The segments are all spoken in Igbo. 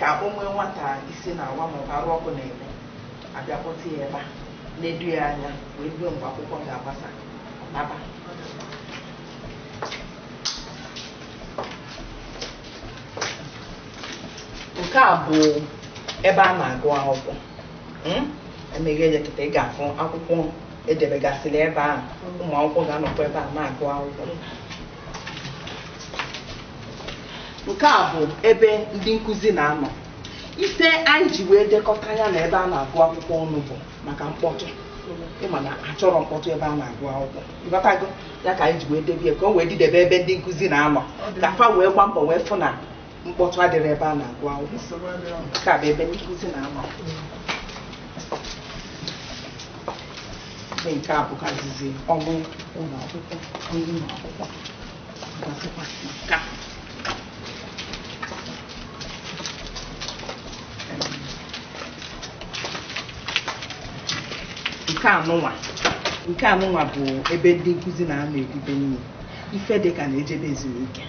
dịka onwe nwata isi na-awa maọbụ arụ ọkụ na-eme, abịa kpọta ya ebe a, na-edu ya anya wee ruo mgbe akwụkwọ ga-agbasa, ọ naba. Nke a bụ ebe a na-agụ akwụkwọ. Emeghe ya kịta, ị ga-afụ akwụkwọ edebegasịrị ebe a. Ụmụ akwụkwọ ga-anọkwa ebe a na-agụ akwụkwọ. Nke a bụ ebe ndị nkụzi na-anọ. Ife anyị ji wee dekọta ya na ebe a na-agụ akwụkwọ ọnụ bụ maka mkpọtụ. Ịma na achọrọ mkpọtụ ebe a na-agụ akwụkwọ, ịghọtago? Ya ka anyị ji wee debe ya ka o wee didebe ebe ndị nkụzi na-anọ, ka fa wee gba mbọ wee fụ na mkpọtụ adịrị ebe a na-agụ akwụkwọ. Nke a bụ ebe ndị nkụzi na-anọ. Ebe nke a bụkazizi ọnụ ụlọ akwụkwọ, ọnụ ụlọ akwụkwọ gasịkwa nke a. Nke anụnwa bụ ebe ndị nkụzi na-anọ eribe nri. Ife dịka na-ejebe ezumike,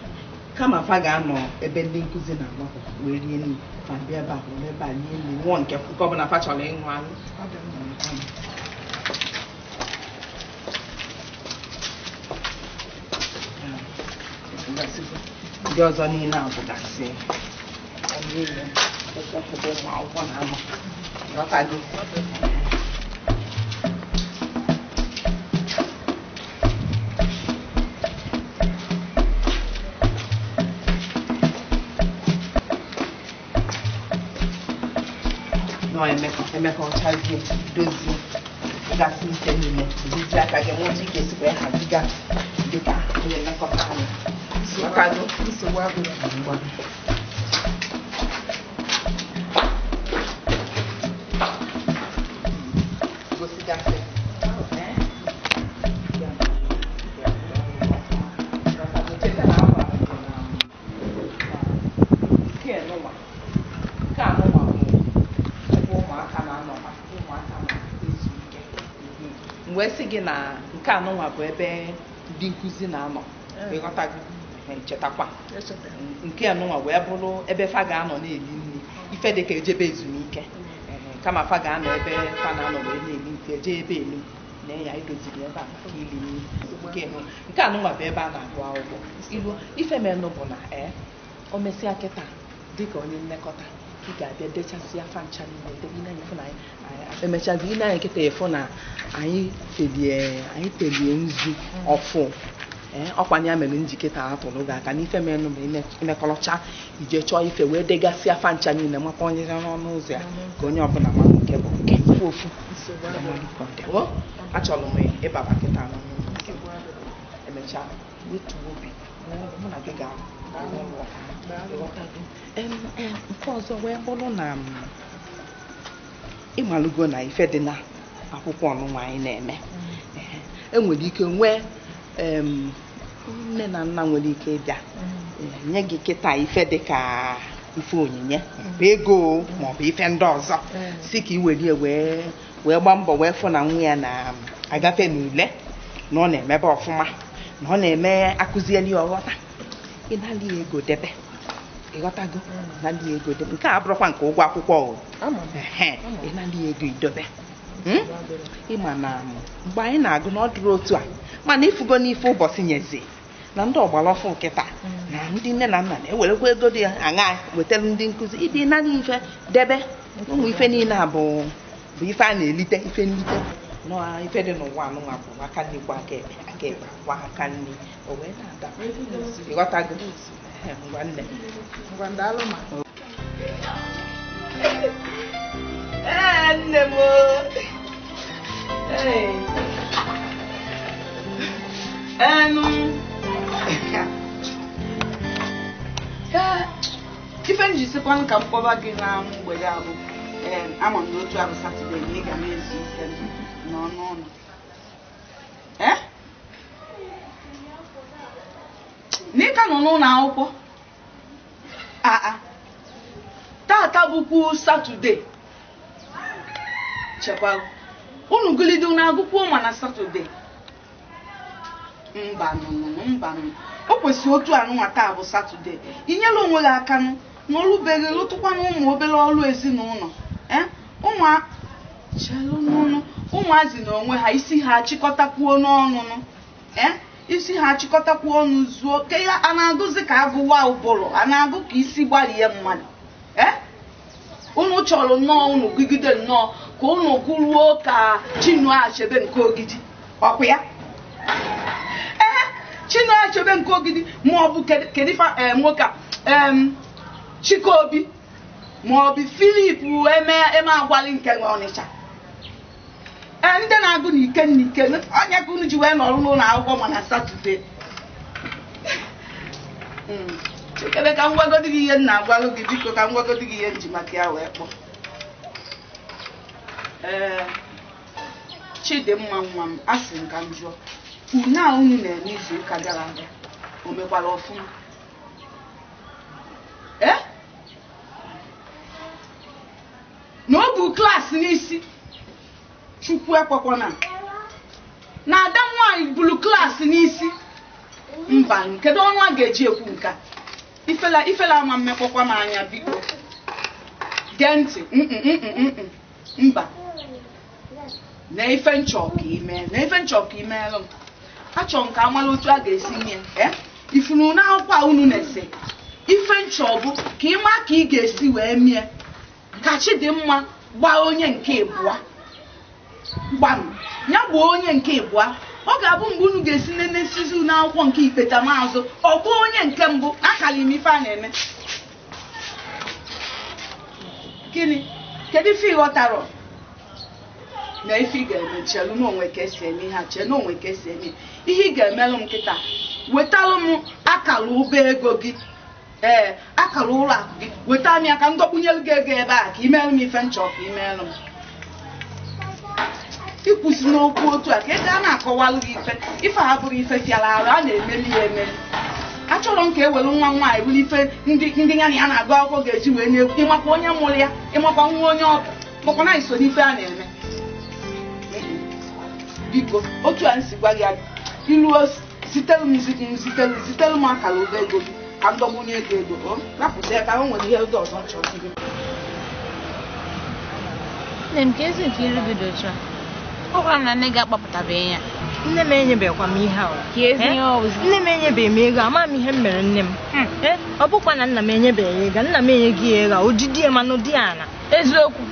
kama fa ga-anọ ebe ndị nkụzi na-agbakọ wee rie nri, fa bịa ebe a, nọrọ ebe a rie nri, ṅụọ nke ọbụla fa chọrọ ịṅụ aṅụ. Ndị ọzọ niile abụgasị ọnụ ụlọ akwụkwọ ebe ụmụ akwụkwọ na-anọ. Ghọtago? Nọọ emeka ọchazie dozie gasị ife niile, dozie aka gị mụta ike sikwa ya haziga dịka onye nlekọta anya. Ghọtago? Nsogbu adịrọ. Ngwa. Gosigasị. Cheta na akwa dị na nke nụnwa. Nke a nụnwa bụ ebe ụmụaka na-anọ, ụmụaka na-ezu ike. M wee sị gị na nke a nụnwa bụ ebe ndị nkụzi na-anọ. Ịghọtago? Chetakwa nke a nụnwa wee bụrụ ebe fa ga-anọ na-eli nri, ife dịka ejebe ezumike. Kama fa ga-anọ ebe fa na-anọ wee na-eli nri, eje ebe elu na ya edoziri ebe a maka ili nri. Nke a nụnwa bụ ebe a na-agụ akwụkwọ. Ilu ife menụ bụ na o mesịa kịta dịka onye nlekọta, ị ga-abịa dechasịa fa ncha niile, debe ị na-anya fụ na emechazi ị na-anya kịta ịfụ na anyị telie nzu ọfụ. Ọkwa ya mere njikịta atụrụ gị aka n'ife menụ bụ imekọrọcha ije chọọ ife wee degasịa fa ncha niile, maka onye n'ọnụ ụzọ ya ka onye ọbụla mara nke bụ nke ofu. Achọrọ m ịbaba kịta n'ọnụ ụlọ, emechaa wetuo obi mụ na gị ga-arụ ụlọ. Nke ọzọ wee bụrụ na ịmalụgo na ife dị na akwụkwọ ọnụnwa anyị na-eme, enwere ike nwee nne na nna nwere ike ịbịa nye gị kịta ife dịka ife onyinye maọbụ ego maọbụ ife ndị ọzọ, si ka i were wee gbaa mbọ wee fụ na nwa ya na-agafe n'ule, na ọ na-emebe ọfụma, na ọ na-eme akụzieli ọghọta. Ịnali ego debe, ịghọtago? Ịnali ego debe. Nke a abụrụkwa nke ụgwọ akwụkwọ o. Ịnali ego idobe. Ịma na mgbe anyị na-agụ na ọ dịrị otu a, mana ịfụgo n'ife ụbọchị nyezi na ndị ọgbara ọfụ nkịta na ndị nne na nna na-ewerekwa ego dị aṅa wetara ndị nkụzi ịdị nara ife debe. Ụmụ ife niile a bụ ife a na-elite, ife nlite nọ ife dị n'ụwa anụnwa bụ aka nri kwa aka ekpe, aka ekpe kwa aka nri, o wee na-ada. Ịghọtago? Ngwa nne. Ngwa daalụ ma. Ee, nne m. Ife m ji sịkwanụ ka m kpọba gị na mgbede a bụ ama m na otu abụ Satọde na ị ga na-ezu ike n'ọnụ ụlọ. Na ị ka nọ n'ụlọ akwụkwọ? Aa, tata bụkwu Satọde. Chekwa unu gụlide unu agụkwuo ma na Satọde. Mba nụnụ, mba nụnụ. O kwesịrị otu anụnwa taa bụ Satọde. Inyela onwe gị aka nụ. N'ọlụbeghị lụtụkwana ụmụ obere ọrụ ezinụlọ. Ụmụ chelụ n'ọnụ ụmụazị na onwe ha isi ha achịkọtakwuo n'ọnụnụ. Isi ha achịkọtakwuo ọnụ zuo ke ya a na-agụzi ka agụwa ụbụrụ a na-agụ ka isi gbarie mmadụ. Unu chọrọ nnọọ unu gụgide nnọọ ka unu gụruo ka Chinua Achebe nke Ogidi ọkwa ya. Chinua Achebe nke Ogidi ma ọ bụ kedu nwoke a Chikobi ma ọ bụ Philip eme agwali nke Ọnịcha. Ndị na-agụ n'ike n'ike onye ka unu ji wee nọrọ n'ụlọ akwụkwọ mana Satọde. Chikere ka m gwagodi gị ihe m na-agwalụ gị biko ka m gwagodi gị ihe m ji maka ya wee kpọọ. Chidimma nwa m asị m ka m jụọ unu a unu na-eme izu ụka gara aga o mekwara ọfụma? Na o bu klaasị n'isi Chukwu ekwekwana na ada nwaanyị buru klaasị n'isi mba kedu ọnụ a ga-eji ekwu nke a? Ifela ama mmekwakwa m anya biko gee ntị mba na ife nchọ ka ime na ife nchọ ka imeelụ m achọ m ka amala otu a ga-esi nye ifunu na akwụkwọ a unu na-ese ife nchọ bụ ka ịma ka ị ga-esi wee mie ka Chidimma gbaa onye nke ịbụa gbam ya gbaa onye nke ịbụa ọ ga-abụ mgbe unu ga-esi nene sizi n'akwụkwọ nke ikpeta maazụ ọ bụ onye nke mbụ akara ime ife a na-eme gịnị kedu ife ịghọtara na ife ị ga-eme chelu n'onwe ka esi eme ihe a chee n'onwe ka esi eme ihe ị ga-emelụ m kịta wetalụ m akara ụba ego gị akara ụlọ akụ gị weta m ya ka m dọkpunyelu gị ego ebe a ka imelụ m ife nchọ ka imelụ m ikwụsị n'okwu otu a ka ego a na-akọwalụ gị ife ife a bụrụ ife fịara arụ a na-emeli ya emeli achọrọ m ka e were nwa nwaanyị were ife ndị ya na ya na-agụ akwụkwọ ga-eji wee na-ekwu ịmakwa onye mụrụ ya ịmakwa nwa onye ọbụ makwa na iso n'ife a na-eme biko otu a nsi gwa gị iluo zitelu m zitelu m akara ụba ego gị ka m dọgbunye ego ego o rapụta ya ka o nwere ihe ndị ọzọ m chọrọ gị. Nne m ka ezi nke iru gị dị otu a ọ gwara m na nne gị akpọpụtabeghị ya. Nne m enyebekwa m ihe ahụ. Nne m enyebeghị m ego ama m ihe m mere nne m. Ọ bụkwa na nna m enyebeghị ego nna m enyeghị ya ego ojidi ya mana ụdị ala eziokwu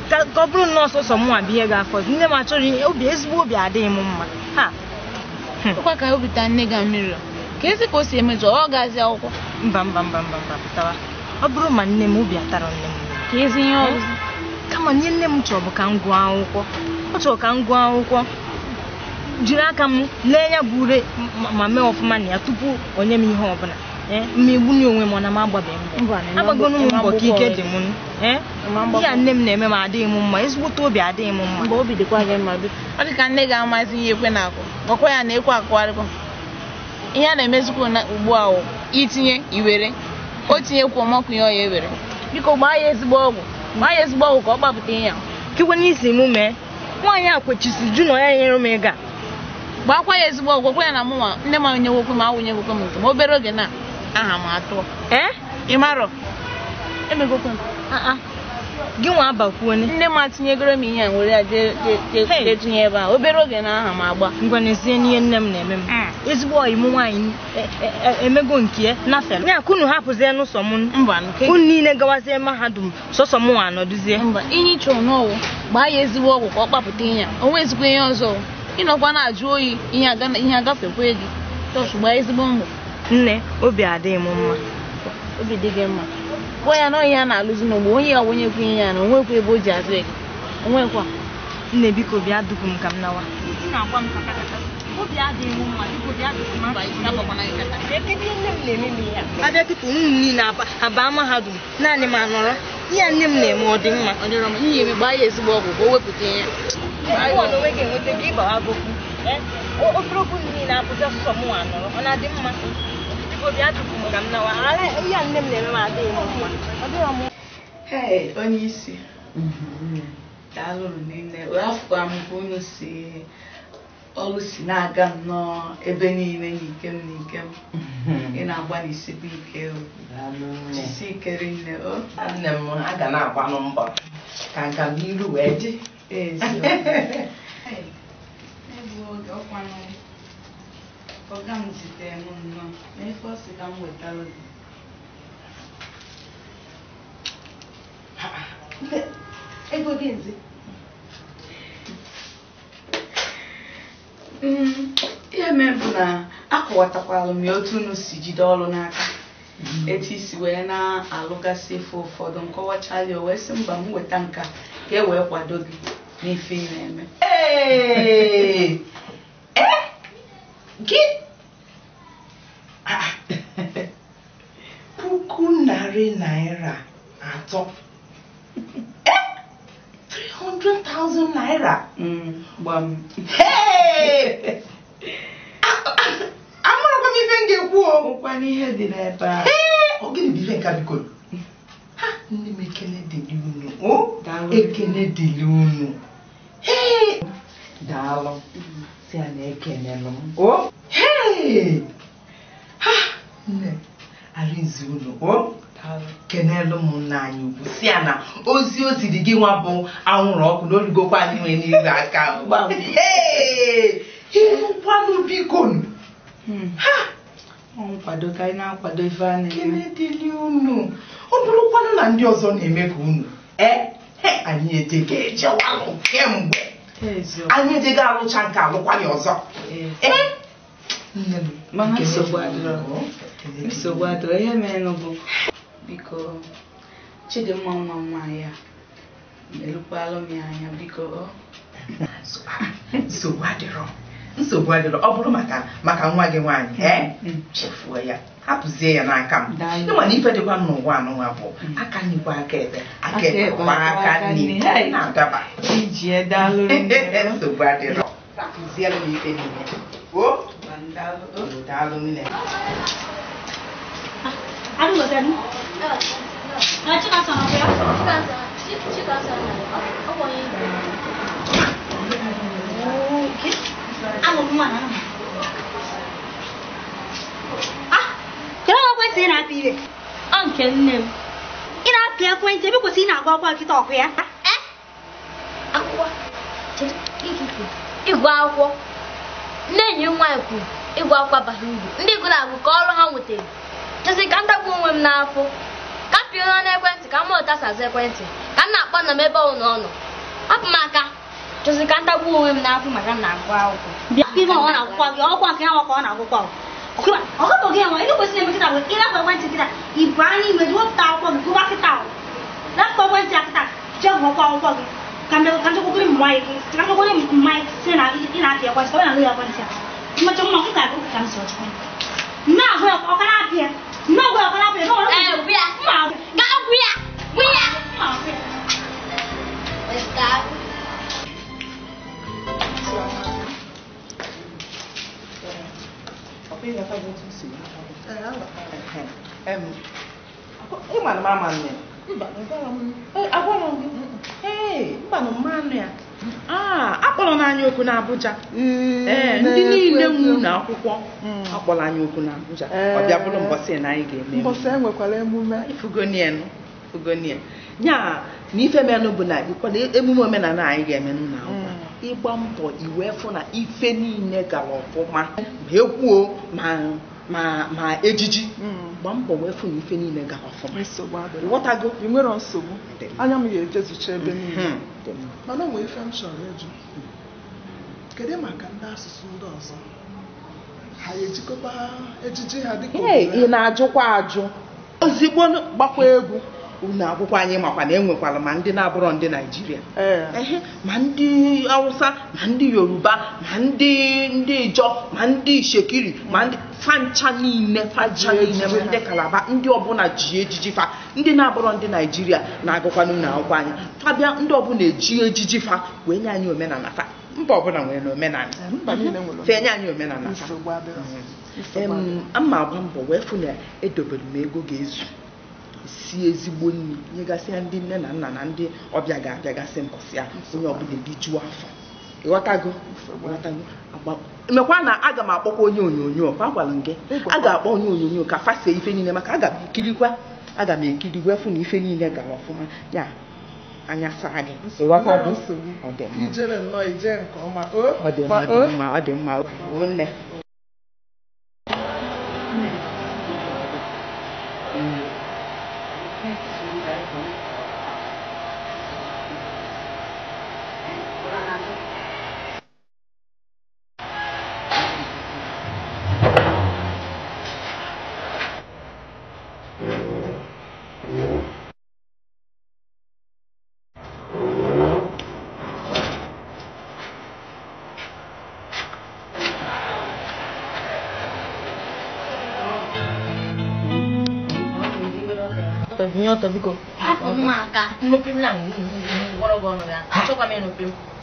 ka ọ bụrụ na ọsọsọ mụnwa bụ ihe ga-afọzi nne m achọrọ obi ezigbo obi adịghị m mma ha ọkwa ka obi taa nne gị mmiri ka ezi ka o si emejọ ọ gazi akwụkwọ mba mba mba mba mba pụtawa ọ bụrụ ma nne m obi atara nne m ka ezi ihe ọzọ kama nye nne m chọrọ bụ ka m gụọ akwụkwọ ọ chọrọ ka m gụọ akwụkwọ jiri aka m lee ya bụ ure ma mee ọfụma na ya tupu o nye m ihe ọbụla mmegbu nye onwe m ọ na m agbabeghị mbọ agbagonu m mbọ ka ike dị m ihe a nne m na-eme m adịghị m mma ezigbote obi adịghị m mma obi dịkwa gị mma ọ dị ka nne gị amazi ihe ekwe na-akụ gwakwa ya na ekwe akụgharịkwa ihe a na-emezikwa ugbu a wụ itinye iwere o tinyekwu ọmọkụ ya ọ ya ewere biko gbaa ya ezigbo ọgwụ gbaa ya ezigbo ọgwụ ka ọ gbapụta ihe a kekwe n'isi m mee nwaanyị a kwechisi ju na ya nyere m ego a gbakwa ya ezigbo ọgwụ gwakwa ya na mụnwa nne m anyewokwe m awụnyewokwe m nke m obere oge na aha m atụọ ị marọ emegokwe m gị nwa abakwuone nne m atinyegoro m ihe a were ya jee tinye ebe a obere oge na aha m agba ngwa n'ezie n'ihe nne m na-eme m ezigbo ọyị m nwaanyị emego nke ya nafere ya ka unu hapụzie n'ụsọ m unu niile gawazie mahadum sọsọ m nwa anọdụzie mba ihe ịchọ n'ọwụ gbaa ya ezigbo ọgwụ ka ọ kpapụta ihe a o nwezikwa ihe ọzọ ịnọkwa na-ajụ oyi ihe agafekwa gị tọs gbaa ezigbo mbọ nne obi adịghị m mma obi dị gị mma gwa ya na onye a na-alụzi n'ogbo onye ya wonyekwa ihe ya na onwekwa ebe o ji azụ ego onwekwa nne biko bịa dupu m ka m nawa abịa tupu unu niile abaa mahadum naanị m anọrọ ihe nne m na-eme ọ dị mma ihe eme gbaa ya ezigbo ọgwụ ka o wepụta ihe obere okwu niile apụta sọsọ mụ anọrọ ọ na-adị mma biko bịa dupu m ka m nawa ihe nne m na-eme m adịghị m mma Hey, onye isi daalụrụ niile afụkwa m ka unu si Ọrụ si na-aga nnọọ ebe niile n'ikem n'ikem. Ị na-agbalịsikwa ike o. Jisi ike rinne o. Nne m, a ga na-agbanụ mbọ ka nka m iru wee dị. Eziokwu. Egbu oge ọkwanụ ọga m zitere m nnọọ n'ife ọ sị ka m wetara gị. Ego gị nzi? Ihe mere bụ na akọwatakwara m ya otu unu si jide ọrụ n'aka, etu isi wee na-alụgasị ife ụfọdụ nkọwachala ya, o wee sị mba m weta nka ka e wee kwado gị n'ife ị na-eme. Ee! Gị? ₦300,000. 300,000 naira. Gbam. Hey! Amarakwa m ife m ga-ekwu o. Ụkwana ihe dị n'ebe a. Ee, ọ gịnị bụ ife nke a biko? Ha, nne m, ekele dịrị unu. O, ekele dịrị unu. Hey! Daalụ. Si a na-ekelelụ m. O, hey! Ha, nne, arịnzi unu. O, kenelu m nna anyị ukwu si ya na ozi o ziri gị nwa bụ anwụrụ ọkụ na origokwa anyị nwere n'izu aka. Hey! Ịnụkwanụ biko nụ. Ha! Ọ nkwado ka anyị na-akwado ife a na-eme. Ekele dịrị unu. Ọ bụrụkwanụ na ndị ọzọ na-eme ka unu anyị ejega ejewalụ kemgbe. Anyị ejega alụcha nke alụkwanye ọzọ. Nne m, Mana nsogbu adịrọ. Nsogbu adịrọ. Ihe merenụ bụ biko Chidimma nwa m nwaanyị a erukwala m ya anya biko ọ. Nsogbu adịrọ. Nsogbu adịrọ. Ọ bụrụ maka nwa gị nwaanyị, chefuo ya, hapụzie ya n'aka m. Ịma na ife dịkwa m n'ụwa anụnwa bụ aka nyikwa aka ebe, aka ebe kwa aka nri na-adaba. Iji daalụ. Nsogbu adịrọ. Hapụziere m ife niile. O, daalụ nne. Kedu ekwentị ị na-apị ire? Ọ nke nne m. Ị na-apị ekwentị ebe kwesịrị ị na-agụ akwụkwọ kịta ọkụ ya? Akwụkwọ? Ịgụ akwụkwọ. Nne enyi m nwaanyị kwuru ịgụ akwụkwọ abaghị uru. Ndị gụrụ agụ ka ọrụ ha nwetara. Chesị ka m tagbuo onwe m n'afọ. Ka m pịa n'ekwentị ka m mụta aza ekwentị. Ka m na-akpọ nna m ebe ọ nọ nọ. Hapụ m aka. Chesị ka m tagbuo onwe m n'afọ maka m na-agụ akwụkwọ. Bịa ibe ọ na-akwụkwọ gị, ọkwa nke ya ka ọ na-akwụkwọ. Ọkụkọ gị enwe, ị kwesịrị eme kịta bụ ịrapụ ekwentị kịta, ịbụ anya ime wepụta akwụkwọ gị gụba kịta ahụ. Rapụ ekwentị ya kịta, jee gụọkwa akwụkwọ gị. Ka m chekwagoro mmanya gị, ka m chekwagoro mmanya si na ị na-apị ekwentị, ka ọ na-alụ ya ekwentị a. Mmecha mma nkịta agụ ka m si ọchịkwa. Mme agụ ya ọ ka na-apị ya. Mme agụ ya ọ ka na-apị ya. Ee, gwụ ya. Gaa gwụ ya. Gwụ ya. Ịma na mama nne. Agwara m gị. Ee, mba na mmanụ ya. Akpọrọ m anyị oku n'Abuja. Ee, ndị niile nwu na akwụkwọ akpọrọ anyị oku n'Abuja. Ọ bịa bụrụ mbọsị na anyị ga-eme. Mbọsị enwekwara emume. Ifugonienụ, Ifugonien. Nya na ife menụ bụ na ịkwado emume omenala anyị ga-eme n'ụlọ akwụkwọ. Ịgba mbọ iwe fụ na ife niile gara ọfụma, ma ekwuo ma ejiji. Gba mbọ wee fụ na ife niile gara ọfụma. Ịghọtago? Ị nwere nsogbu. Anya m ga-ejezucha ebe niile. Mana o nwere ife m chọrọ ịjụ. Kedu maka ndị asụsụ ndị ọzọ? Ha ejikọba ejiji ha dịka ị na-ajụkwa ajụ. Ozigbo gbakwa egwu. Unu akwụkwọ anyị makwa na enwekwara ma ndị na-abụrọ ndị Naịjirịa, ma ndị Hausa, ma ndị Yoruba, ma ndị Ijọ, ma ndị Ishekiri, ma ndị fancha niile ma ndị Kalaba, ndị ọbụla ji ejiji fa. Ndị na-abụrọ ndị Naịjirịa na-agụkwa n'ụlọ akwụkwọ anyị fabịa, ndị ọbụla eji ejiji fa wee nye anyị omenala fa. Mba ọbụla nwere omenala, fa enye anyị omenala fa. Ama agba mbọ wee fụ na edobere m ego ga-ezu si ezigbo nri nyegasị ya ndị nne na nna na ndị ọbịa ga-abịagasị mbọsị ya, onye ọbụla erijuo afọ. Ịghọtago? Ịghọtago? Mekwa na aga m akpọkwa onye onyonyo, kwa gwara m gị. A ga-akpọ onye onyonyo ka fasie ife niile maka aga m ekirikwa. Aga m ekirikwa fụ na ife niile gara ọfụma. Ya anya saa gị. Ịghọtago? Ọ dị mma. Ijere nnọọ ije nke ọma. Ọ dị mma, ọ dị mma, ọ dị mma. O nne.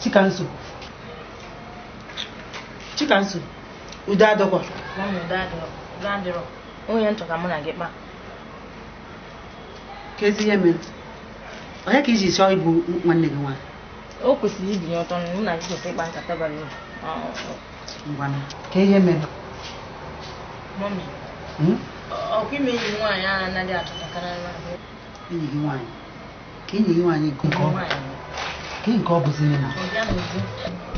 Chikanso. Chikanso. Udo adọkwa. Onye nchọ ka mụ na gị kpaa. Ka ezi ihe mere. Onye ka iji chọọ ịbụ nwanne gị nwaanyị? O kwesịrị ibinye ọtọ mụ na gị kwesịrị ịkpa nkata bara uru. Ngwanụ. Ka ihe mere. Mọmi. Ọkwa ime enyi m nwaanyị ahụ anaghị achọtakarị Enyi gị nwaanyị. Ka enyi gị nwaanyị nke ọ ka nke ọ bụzi na.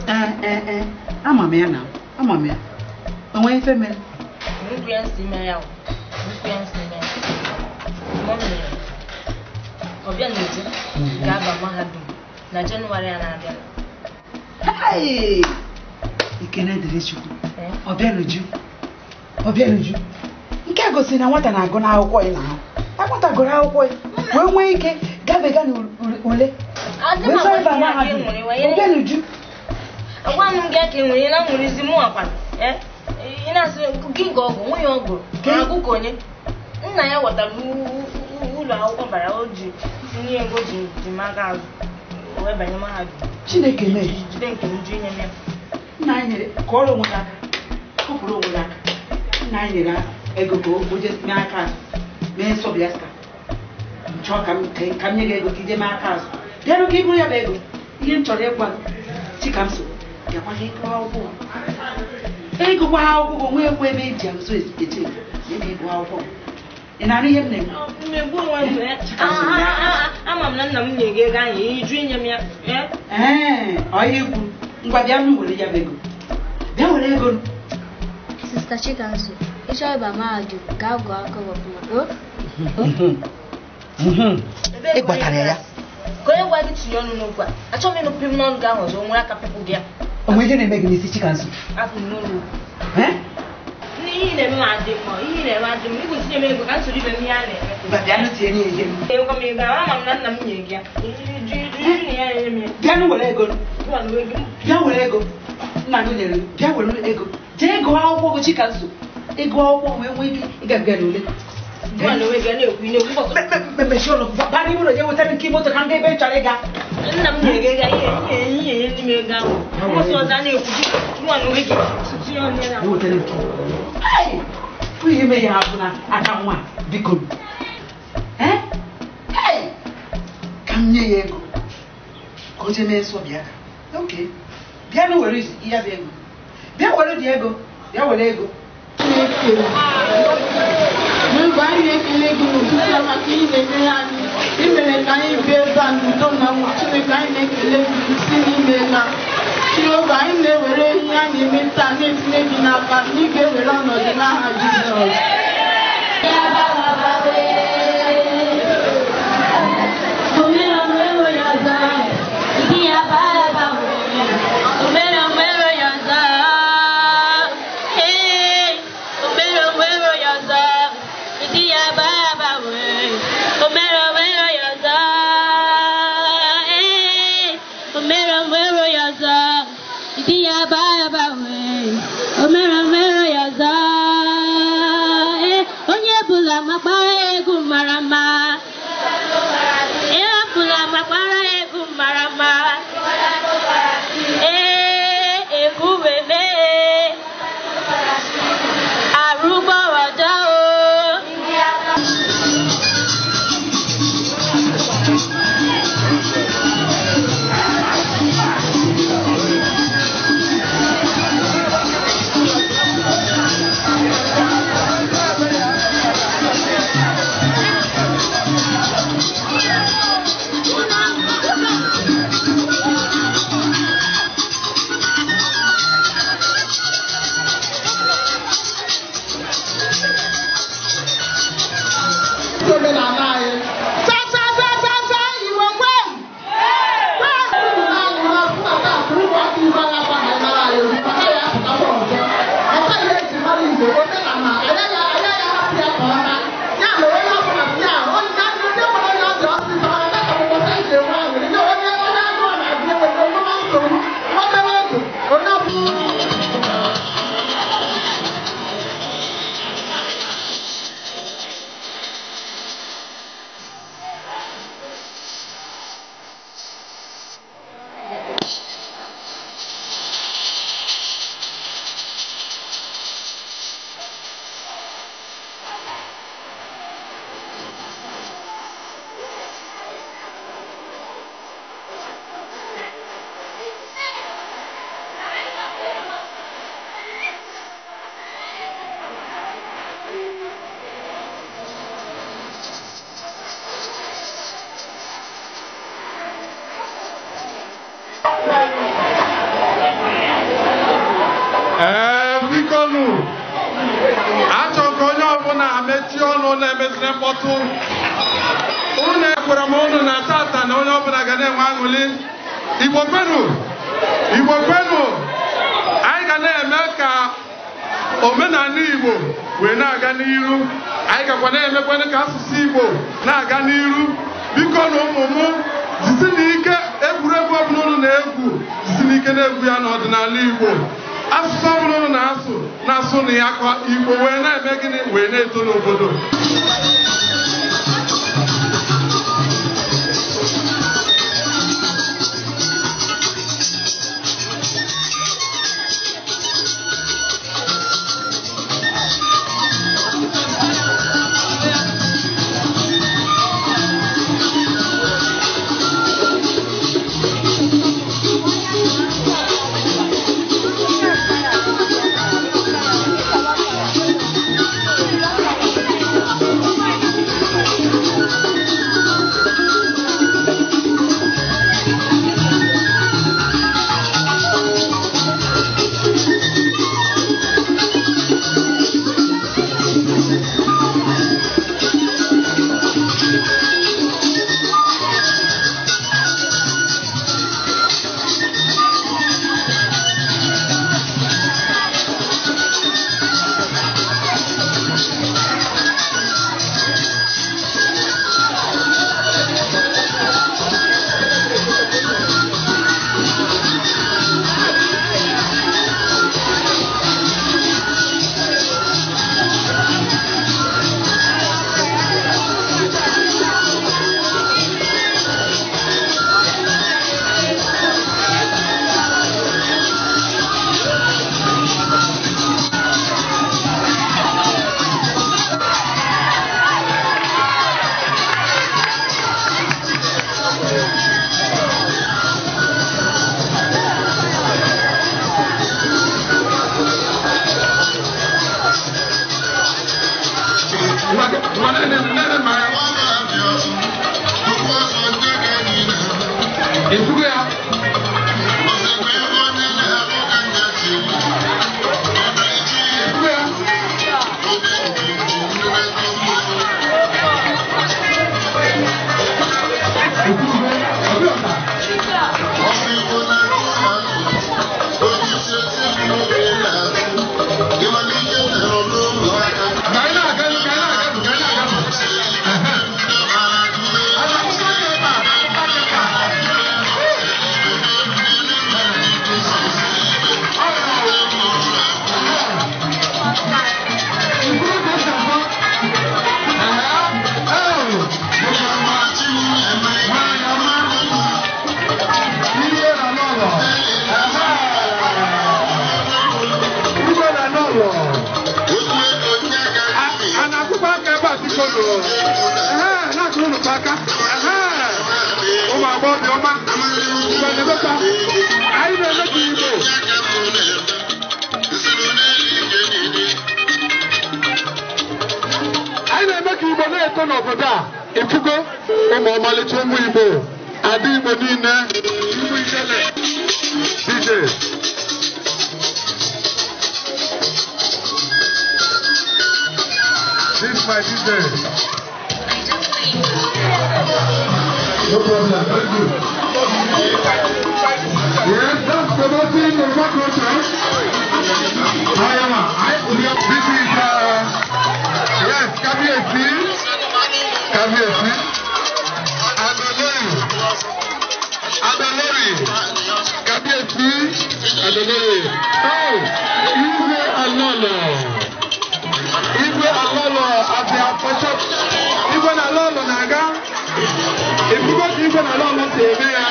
Ee, ama m ya na ama m ya. O nwee ife mere. Nnukwu ya nsị ime ya. Nnukwu ya nsị ime ya. Mọmi, ọbịa n'uju ga-aba mahadum na Jenụwarị a na-abịa. Hey! Ikene dịrị Chukwu. Ọbịa n'uju. Ọbịa n'uju. Nke a gosiri na nwata na-agụ n'akwụkwọ ya na nwata gụrụ akwụkwọ ya wee nwee ike gabega n'ule. Wee chọọ ịba mahadum. Ọbịa n'uju. Agwa m gị ka e nwere ị na-anwụrịzi mụ akwa. Ị na-asị gị nke ọgụ nwunye ọgụ agụ ka onye nna ya wetara ụlọ akwụkwọ bara o ji tinye ego ji maka azụ wee banye mahadum. Chineke mee. Jide nke m ju inye m ya. Nna anyị nyere kọọrọ onwe gị aka. Kụpụrụ onwe gị aka. Nna anyị nyere ego ka o jee mee aka azụ mee nsọ bịaska. Nchọ ka m nye gị ego ka ije mee aka azụ. Bịarụ ka ị bụrụ ya bụ ego. Ihe m chọrọ ịgwa gị Chikamso bịakwa ka ịgụọ akwụkwọ. Ịgụkwa akwụkwọ nwee ekwe ebe eji azụ eje ebe ịgụ akwụkwọ. Ị na-anụ ihe m na-ekwu? Ama m na nna m nye gị ego ahụ ịjụ inye m ya. Ee, ọ ihe ikwu. Ngwa bịa m were ya bụ ego. Bịa were ego. Sista Chikamso, ị chọọ ịba mahadum gaa gụọ akwụkwọ ọfụma. Ị gbatara ya. Ka onye gwa gị tinye ọnụ n'okwu a, achọghị m ịnụ pim n'ọnụ gị ahụ ọzọ, o nwere aka pịpụ gị ya. O nwere ihe na-eme gị n'isi Chikamso? Afụ m n'ụlọ okwu. N'ihe ị na-eme m adị mma, ihe ị na-eme adị mma, igosi nye m ego ka m soro ibe m ihe a na-eme. Bịa nụ tinye ihe m. Ego m ego ahụ, ama m na nna m nyere gị ya. Iju na ya enye m ya. Bịa nụ were ego. Bịa were ego. Nna gị nyere bịa were ego. Jee gụọ akwụkwọ gị Chikamso. Ịgụ akwụkwọ wee nwee ike ịgabiga n'ule. Mechie ọnụ baa n'ime ụlọ jee wetara nke moto ka m gaa ebe ị chọrọ ịga. Nna m nyere gị ego ihe ihe ndị m ego ahụ. Mgbọsị ọzọ a na-ekwu gị nwa n'onwe gị tinye ọnụ ya na. Wetara nke. Hey! Fụ ihe mee ya abụ na aka nwa biko. Hey! Ka m nye ya ego ka o jee mee nsọ bịa ka. Okay. Bịa na were ya bụ ego. Bịa were dị ego. Bịa were ego. N'oge anyị na-ekele gị n'ụtụtụ a maka ị na-emere anyị i mere ka anyị bie ebe a n'udo na nwụ. Chineke anyị na-ekele gị si n'ime na Chineke anyị na-ewere ihe a na-eme taa na-etinye gị n'aka na ị ga-ewere ọnọdụ n'aha Jizọs. Thank you. unu na-emeziri mkpọtụ. Unu ekwere m unu na tata na onye ọbụla ga na-enwe aṅụrị. Igbo kwenu! Igbo kwenu! Anyị ga na-eme ka omenala Igbo wee na-aga n'iru. Anyị gakwa na-emekwanụ ka asụsụ Igbo na-aga n'iru. Biko na ụmụ m, jisi n'ike egwuregwu ọbụla unu na-egwu, jisi n'ike na-egwu ya n'ọdịnala Igbo. Asụsụ ọbụla unu na-asụ, na-asụ na ya ka Igbo wee na-eme gịnị wee na-eto n'obodo. Anyị na-eme ka Igbo na-eto n'obodo a. Ifugo ụmụ ọmalịcha ụmụ Igbo, ada Igbo niile, Igbo ijele. DJ. This is my DJ. No problem, very good. Yes, that's promoting the culture. I am. This is yes, Kabiyesi, Kabiyesi, Adolori, Adolori, Kabiyesi, Adolori. Oh, Igwe Alolo, Igwe Alolo, Abi Apacho, Igwe Alolo naga. If you go to Igwe Alolo, say me ya.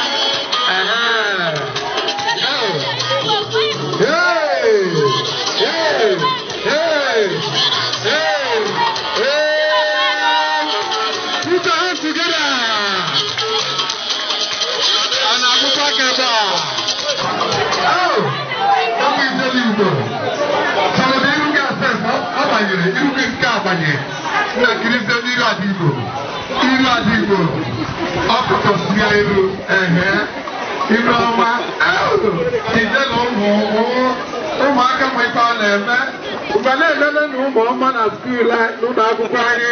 Hey, hey, hey, hey, hey! Put your hands together. And Abubakar. Oh, that is the leader. So the Iruga says, "Abanyere, Iruga nke abanye." Na Kristo n'iru adigbo, iru adigbo. Ọkụkọ si elu, ehe. Iru ọma, oh, ijele ụmụ ụmụaka ma ife a na-eme. Ụga na-elele na ụmụ ọma na skuul n'ụlọ akwụkwọ anyị.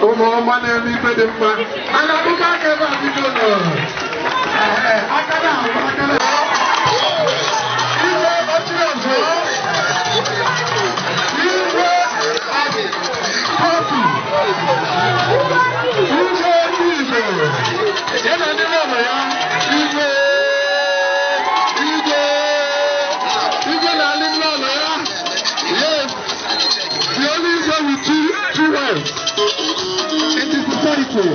Ụmụ ọma na-eme ife dị mma. A na-akpụkọ aka ebe a bido nọ. Aka na-ahụ aka na. Igwe ọchịrị ọzọ. Igwe kọfị. Igwe ndị Igbo. Ya na ndị nọ ya. Igwe. Igwe. Igwe na ndị nọ ya. Yes. The only Igwe with two words. It is the title.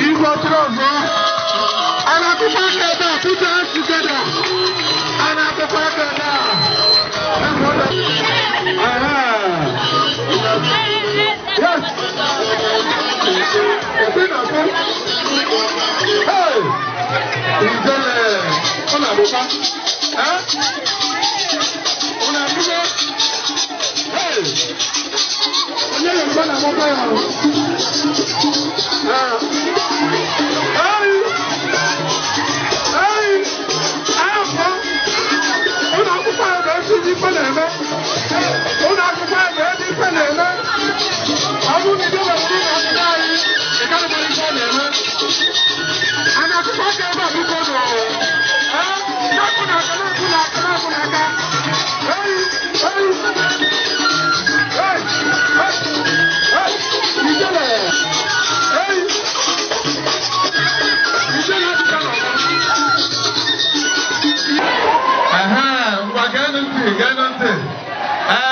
Igwe ọchịrị ọzọ. And I put back there, put your hands together. And I put back there. Yes. Hey! Hey!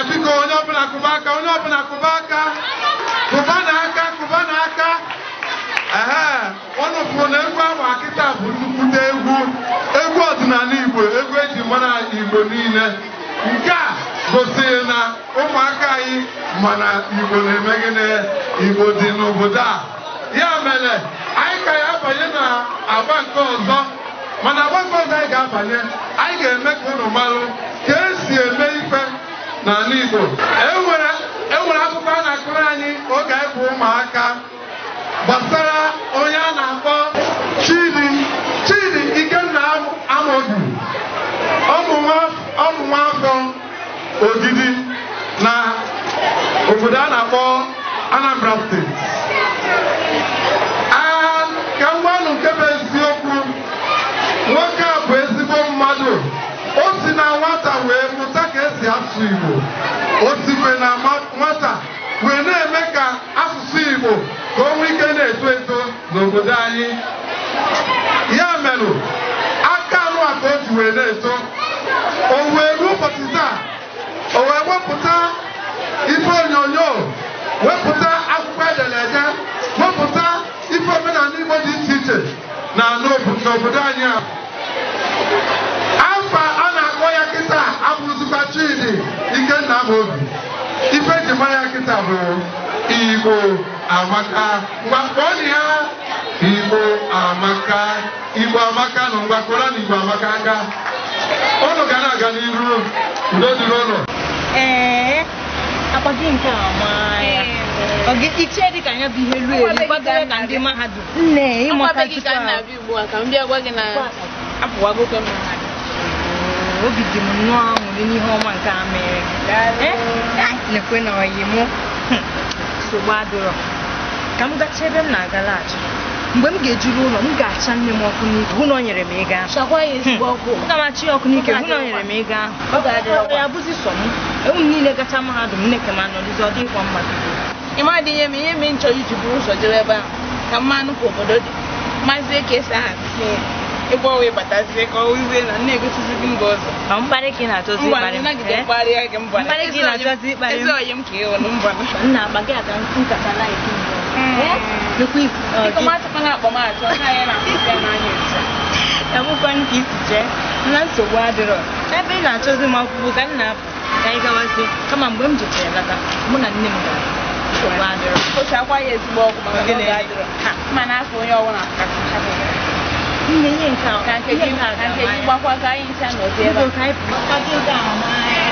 Biko onye ọbụla kụba aka, onye ọbụla kụba aka, kụba n'aka, kụba n'aka. Ọnụ pụrụ na egwu ahụ akịta bụ nnukwute egwu, egwu ọdịnala Igbo, egwu eji mara Igbo niile. Nke a gosiri na ụmụaka anyị mana Igbo na-eme gịnị, Igbo dị n'obodo a. Ya mere anyị ka ya abanye na agba nke ọzọ, mana agba nke ọzọ anyị ga-abanye, anyị ga-eme ka unu marụ ka esi eme ife n'ala Igbo. Enwere akụkọ a na-akụrụ anyị oge anyị bụ ụmụaka gbasara onye a na-akpọ Chidi Chidi Ikenna Amodu, ọmụ nwaafọ Ogidi na obodo a na-akpọ Anambra Steeti. Ka m gwa unu nke bụ eziokwu, nwoke a bụ ezigbo mmadụ. O si na nwata wee mụta ka esi asụ Igbo. O sikwe na nwata wee na-eme ka asụsụ Igbo ka o nwee ike na-eto eto n'obodo anyị. Ya merụ aka anụ a ka o ji wee na-eto. O wee ruo ụbọchị taa, o wee wepụta ife onyonyo, wepụta akwụkwọ ederede, wepụta ife omenala Igbo dị iche iche na n'obodo anyị a. Afa a na-akpọ ya kịta abụrụzikwa Chidi Ikenna Amobi. Ife eji mara ya kịta bụ Igbo Amaka. Ngwa kpọọ ya Igbo Amaka. Igbo Amaka na ngwa kụrụ na Igbo Amaka aka. Ụnụ ga na-aga n'iru. Udo dịrị ụnụ. Ee, akwa gị nke a maa ya. Ọ gị iche dị ka ya bụ ihe ruo eru kwadoro ka ndị mahadum. Nne, ịmaka Ọkwa be gị ka m na-abịa ugbu a ka m bịa gwa gị na apụwagokwe m mahadum. Obi dị m nnọọ aṅụrị n'ihe ọma nke a mere gị. Nekwe na ọyị mụ nsogbu adịrọ. Ka m gacha ebe m na-aga laghachi. Mgbe m ga-ejuru ụlọ, m ga-acha nne m ọkụ n'ike hụ na o nyere m ego ahụ. Chakwa ya ezigbo ọkụ. Aga m achị ya ọkụ n'ike hụ na o nyere m ego ahụ. Ọ ya bụzi sọ m. Ewu m niile gacha mahadum nne ka m anọdụzi ọ dịghịkwa mma bido. Ị ma dị ihe m ihe m chọrọ iji buru ụzọ jere ebe ahụ ka mmanụ ka obodo dị. Mazie ka esi ahazi ebe ọ wee batazie ka ọ wụzie na nne egosizi gị mba ọzọ. Ọ mkparị ka ị na-achọzi ịkparị m. Mkparị ka ị na-achọzi ịkparị m. Ezi ọyị m ka ị hụrụ mba. Nna akpa gị aka nkata laịf mbụ. Biko m achọkwana akpa m achọ na ya na-ahụzi ya n'anya otu a. Ya bụkwa nke isi chee na nsogbu adịrọ. Ebe ị na-achọzi m akwụkwọ ka m na-apụ ka anyị gawazie kama mgbe m jechara lata mụ na nne m gara. Nsogbu adịrọ. Kpochakwa ya ezigbo ọkụ maka na oge adịrọ. Ma na-afọ onye ọbụla kasị. Nne ihe nke a Ka nke gị gbakwa ka anyị ncha nọzi ebe a. Ka anyị pụọ. Ka gị ga-ama ya.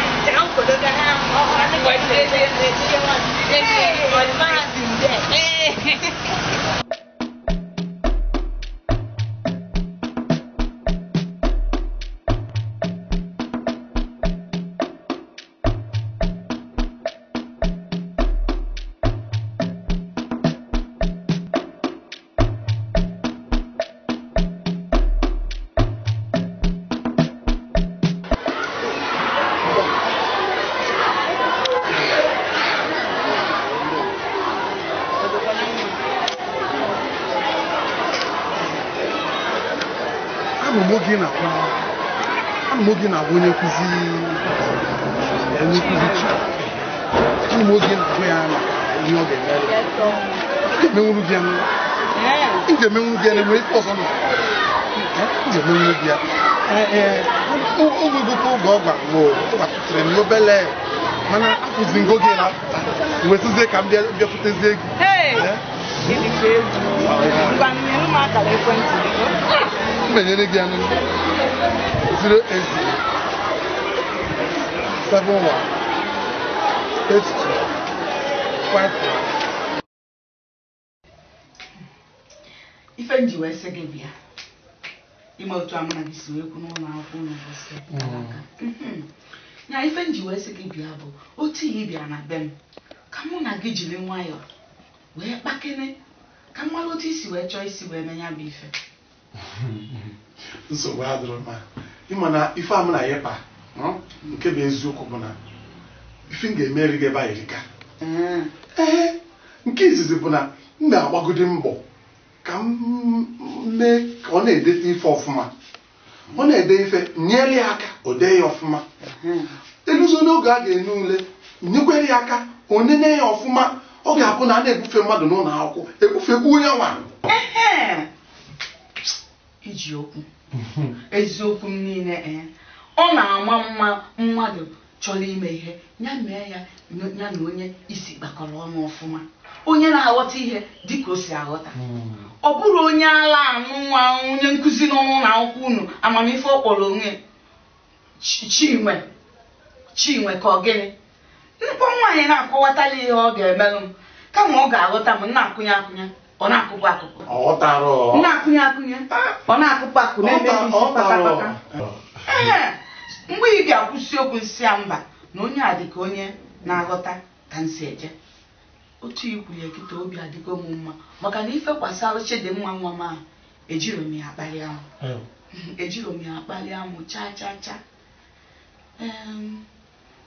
Anụ m oge na-agwa anụ m oge na-agwa onye nkụzi onye nkụzi chi. Anụ m oge na-agwa ya maka ihe ọ ga-emere. Ị ga-emenwuru gị ya. Ị ga-emenwuru gị ya na enwere ife ọzọ nọ. Ị ga-emenwuru gị ya. O nwegokwa oge ọ gwara m ọ gwatụtụrụ m n'obele mana afụzi ngo gị na-apụta wesịzie ka m bịafutezie gị. M enyere gị anụ 080 71 82 51. Ife m ji wee sị gị bịa ime otu a mụ na gị si wee kwu n'ụlọ akwụkwọ n'ụbọchị gara aga. Na ife m ji wee sị gị bịa bụ otu ihe bịa na be m ka mụ na gị jiri nwayọọ wee kpakene ka m mara otu isi wee chọọ isi wee mee ya bụ ife. Nsogbu adịrọ mma. Ịma na ife a mụ na ya kpa nke bụ eziokwu bụ na ife m ga-emeri gị ebe a erika. Ee, nke izizi bụ na m na-agbagode mbọ ka m mee ka ọ na-edete ife ọfụma. Ọ na-ede ife nyere ya aka o dee ya ọfụma. Eluzo n'oge a ga-enye ule nyekwere ya aka o nene ya ọfụma. Ọ ga-abụ na a na-ebufe mmadụ n'ụlọ akwụkwọ ebufekwu onye nwa. Iji okwu eziokwu m niile ọ na-ama mma mmadụ chọrọ ime ihe ya mee ya ya na onye isi kpakọrọ ọnụ ọfụma, onye na-aghọta ihe dịka o si aghọta. Ọ bụrụ onye ala anụ nwa onye nkụzi n'ụlọ akwụkwọ unu amamife ọ kpọrọ onwe Chinwe Chinwe ka ọ gịnị nnukwu nwaanyị na-akọwatala ihe ọ ga-emelụ m kama ọ ga-aghọta m na-akụnye akụnye ọ na-akụpụ akụpụ na-akụnye akụnye ọ na-akụpụ akụ na-eme isi kpakakpaka. Ee, mgbe ị ga-akwụsị okwu nsị ya mba na onye a dị ka onye na-aghọta ka nsị eje otu ikwu ya kịta obi adịgo m mma maka na ife gbasara Chidimma nwa m ahụ ejiro m ya akpali amụ ejiro m ya akpali amụ chaa chaa chaa.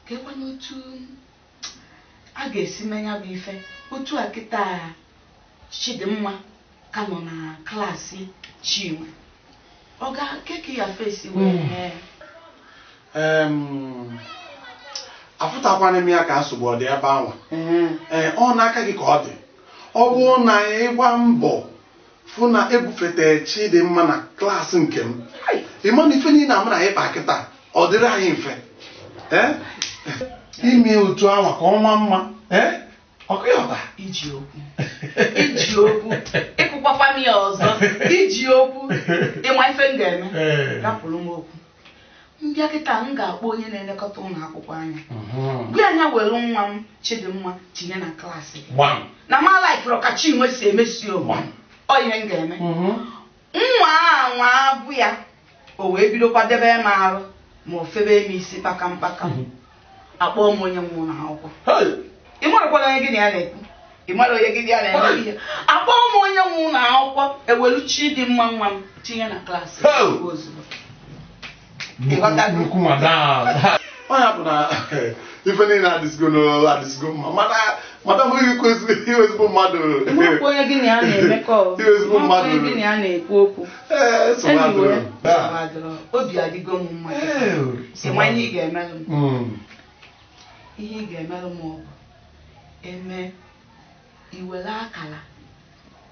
Ka ekwana otu a ga-esi mee ya bụ ife otu a kịta Chidimma ka nọ na klaasị Chinwe ọ ga keke ya fesi wee mee. Afụtakwana m ya ka nsogbu ọ dị ebe ahụ. Ee, ọ n'aka gị ka ọ dị. Ọ bụrụ na ịgba mbọ fụ na ebufete Chidimma na klaasị nke m, ịma na ife niile amụ na ịkpa kịta ọ dịrị anyị mfe. Ee, ime otu ahụ ka ọ maa mma. Ee, ọkụ ya ọta iji okwu iji okwu ịkụkwakwa m ya ọzọ iji okwu ịma ife m ga-eme rapụrụ m okwu mbịa kịta m ga-akpọ onye na-elekọta ụlọ akwụkwọ anya gwa anya were nwa m Chidimma tinye na klaasị na ma laikụrụ ka Chinwe si emesi onwe ọ ihe m ga-eme nwa anwa abụ ya o wee bido kwadebe m arụ ma o febe m isi kpakam kpakam akpọọ m onye nwe ụlọ akwụkwọ. Ị marakwana onye gị na ya na-ekwu, ị mara onye gị na ya na-eme ihe. Akpọọ m onye nwe ụlọ akwụkwọ ewelu Chidimma nwa m tinye na klaasị ozugbo. Nnukwu madam ọ ya bụ na ife niile adịzigo adịzigo mma mana madam ịkwu ezigbo mmadụ onye gị na ya na-emekọ ezigbo mmadụ onye gị na ya na-ekwu okwu. Obi adịgo m mma. Ịma ihe ị ga-emelụ m ihe ị ga-emelụ m ọ bụ eme iwere akara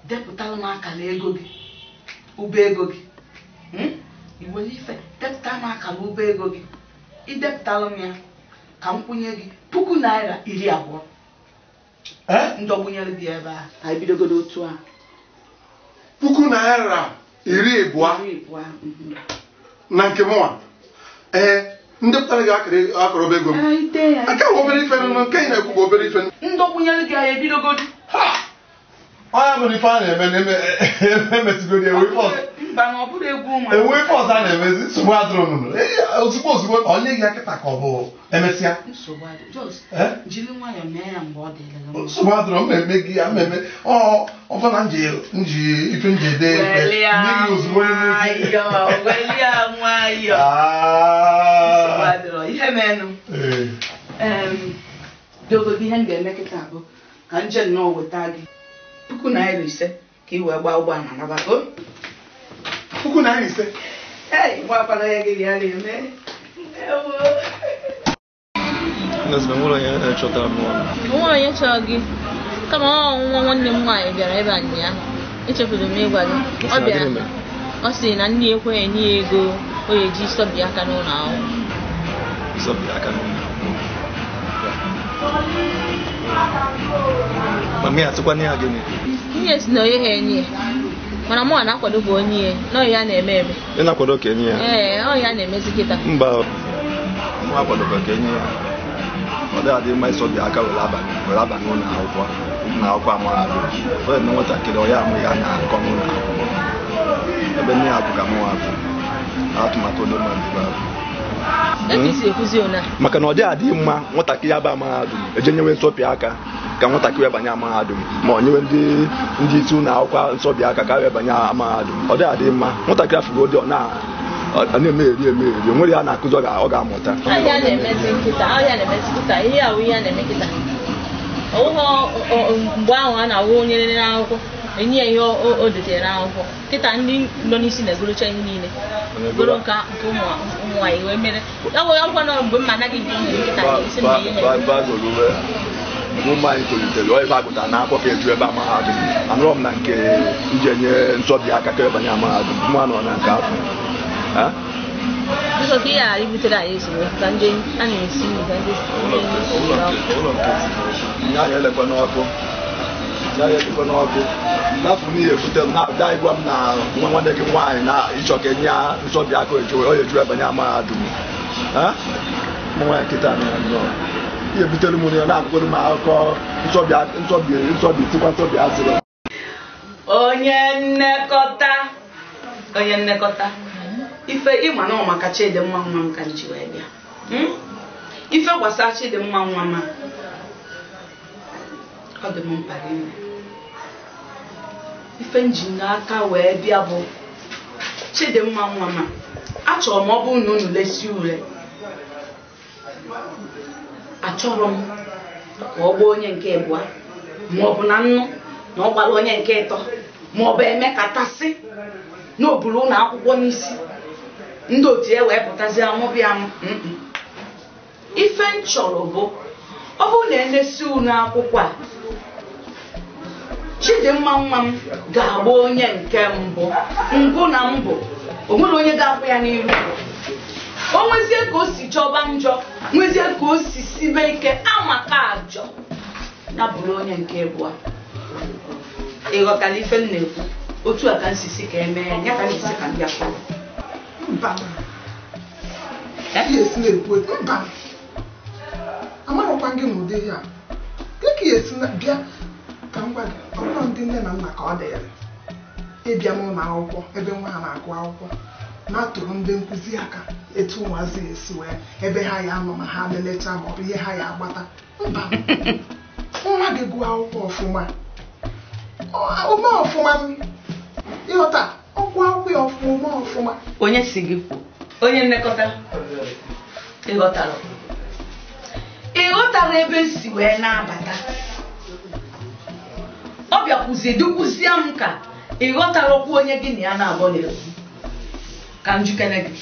depụtara m akara ego gị ụba ego gị iwere ife depụta m akara ụba ego gị idepụtara m ya ka m kwụnye gị ₦20,000 ndọgbunyere gị ebe a ka anyị bidogodo otu a ₦20,000 na nke mụnwa. Ee, ndepụtara gị akara ụba ego m aka bụ obere ife nụ nke ị na-ekwu bụ obere ife ndọgbunyere gị anyị ebidogodo. Ọ ya bụ ife a na-eme emesigodi enwe ife ọzọ enwe ife ọzọ a na-emezi nsogbu adịrọ nụnụ ozugbo ozugbo onye gị akịta ka ọ bụ emesịa nsogbu adịrọ mmemme gị ya mmemme ọbụna nji ife nji ede nye gị ozugbo ihe menụ dogodo ihe m ga-eme kịta bụ ka nje nnọọ weta gị ₦5,000 ka ị wee gbaa ụgbọala nabago. ₦5,000? Ei, nwakwara ya gị ya na-eme. Ewo. Ngozi, enwere onye chọtara m ọnụ. Onwere onye chọrọ gị. Kama ọ nwa nwanne m nwaanyị bịara ebe a ụnyaahụ. Echefuru m ịgwa gị. Ọ bịara. Ọ sị na nne ya ekweghị enye ya ego o ya eji sọbi aka n'ụlọ akwụkwọ. Sọbi aka n'ụlọ akwụkwọ. Mami asịkwana ya gịnị? Nne si na onye ha enye ya. Mana mụ na-akwado bụ onye ya, na ọ ya na-eme eme. Ị na-akwado ka enye ya? Ee, ọ ya na-emezi kịta. Mba, mụ akwadokwa ka enye ya. Ọ dị adị mma ịsọbi aka were aba n'ụlọ akwụkwọ. Ụlọ akwụkwọ amahadum. Ọ dị na nwatakịrị ọ ya amụ ya na-akọ n'ụlọ akwụkwọ. Ebe nne ya bụ ka mụ afụ. Atụmatụ ụlọ mmadụ bụ afụ. Maka na ọ dị adị mma nwatakịrị aba mahadum eje nyewe nsọpị aka ka nwatakịrị banye mahadum ma ọ nyewe ndị isi ụlọ akwụkwọ nsọpị aka ka wee banye mahadum. Ọ dị adị mma nwatakịrị afụgo dị ọ na-emegheri emegheri o nwere ya na-akụzi ọ ga-amụta. Mgbe ahụ a na-awụ onye nene n'akwụkwọ enye ya ihe o detere n'akwụkwọ kịta ndị nọ n'isi na-egorocha ihe niile goro nka nke ụmụ nwaanyị wee mere ya bụ akwụkwọ nọ mgbe mma anaghị nke nkịta isi na ihe mgbe ụmụ anyị tolitere ọ ife agụtara n'akwụkwọ ka eju ebe mahadum anụrọ m na nke nji enye nsọbi aka ka ebanye mahadum mụ anọ na nke afọ. Biko ka ị ghara ibutere anyị esemokwu ka ndị a na-esi nri ka ndị nye anyị elekwa n'ọkụ n'afọ n'ihi ebute m na-abịa ịgwa m na nwa nwanne gị nwaanyị na ịchọ ka enye ya nsọbi aka ọ eju ebanye mahadum. Ụmụ nwaanyị kịta ihe butere m ya na-akụkọrọ m akụkọ nsọbi tikwa nsọbi asịrị. Onye nnekọta ife ịma na ọ maka Chidimma nwa m ka m ji wee bịa. Ife gbasara Chidimma nwa m ọ dị m mkpa ime. Ife m ji n'aka wee bịa bụ Chidimma nwa m achọrọ m ọ bụrụ na unu lesi ule achọrọ m ka ọ gbaa onye nke abụọ ma ọ bụ na nnu na ọ gbara onye nke ịtọ ma ọ bụ emekatasị na o buru ụlọ akwụkwọ n'isi ndị otu ya wee pụtazi amụbịa m. Ife m chọrọ bụ ọ bụrụ na elesi unu akwụkwọ a Chidimma nwa m ga-agba onye nke mbụ na mbụ o nwere onye ga-akwụ ya n'iru. O nwezie ka o si jọba njọ nwezie ka o si sibe ike amaka ajọ ya bụrụ onye nke abụọ. Ị ghọtara ife m na-ekwu? Otu a ka m si ka eme ya ka m si ka m bịa kwuru. Mba. Ihe esi na-ekwu mba. Amarọkwa gị n'ụdị ya. Gị ka esi bịa ka m gwa gị ọ bụrụ ndị nne na nna ka ọ dịrị ịbịa n'ụlọ akwụkwọ ebe nwa ha na-agụ akwụkwọ na-atụrụ ndị nkụzi aka etu ụmụazị esi wee ebe ha ya anọ ma ha lelechaa ma ọ bụ ihe ha ya agbata. Mba. Nwa gị gụọ akwụkwọ ọfụma ome ọfụma ịghọta ọgwụ akwụkwọ ya ọfụma ọfụma. Onye si gị kwuo? Onye nnekọta ịghọtara ịghọtara ebe si wee na-abata ọ bịakwuzie dukwuzie m ka ịghọtara okwu onye gị na ya na-abọ na-ekwu ka m jikere gị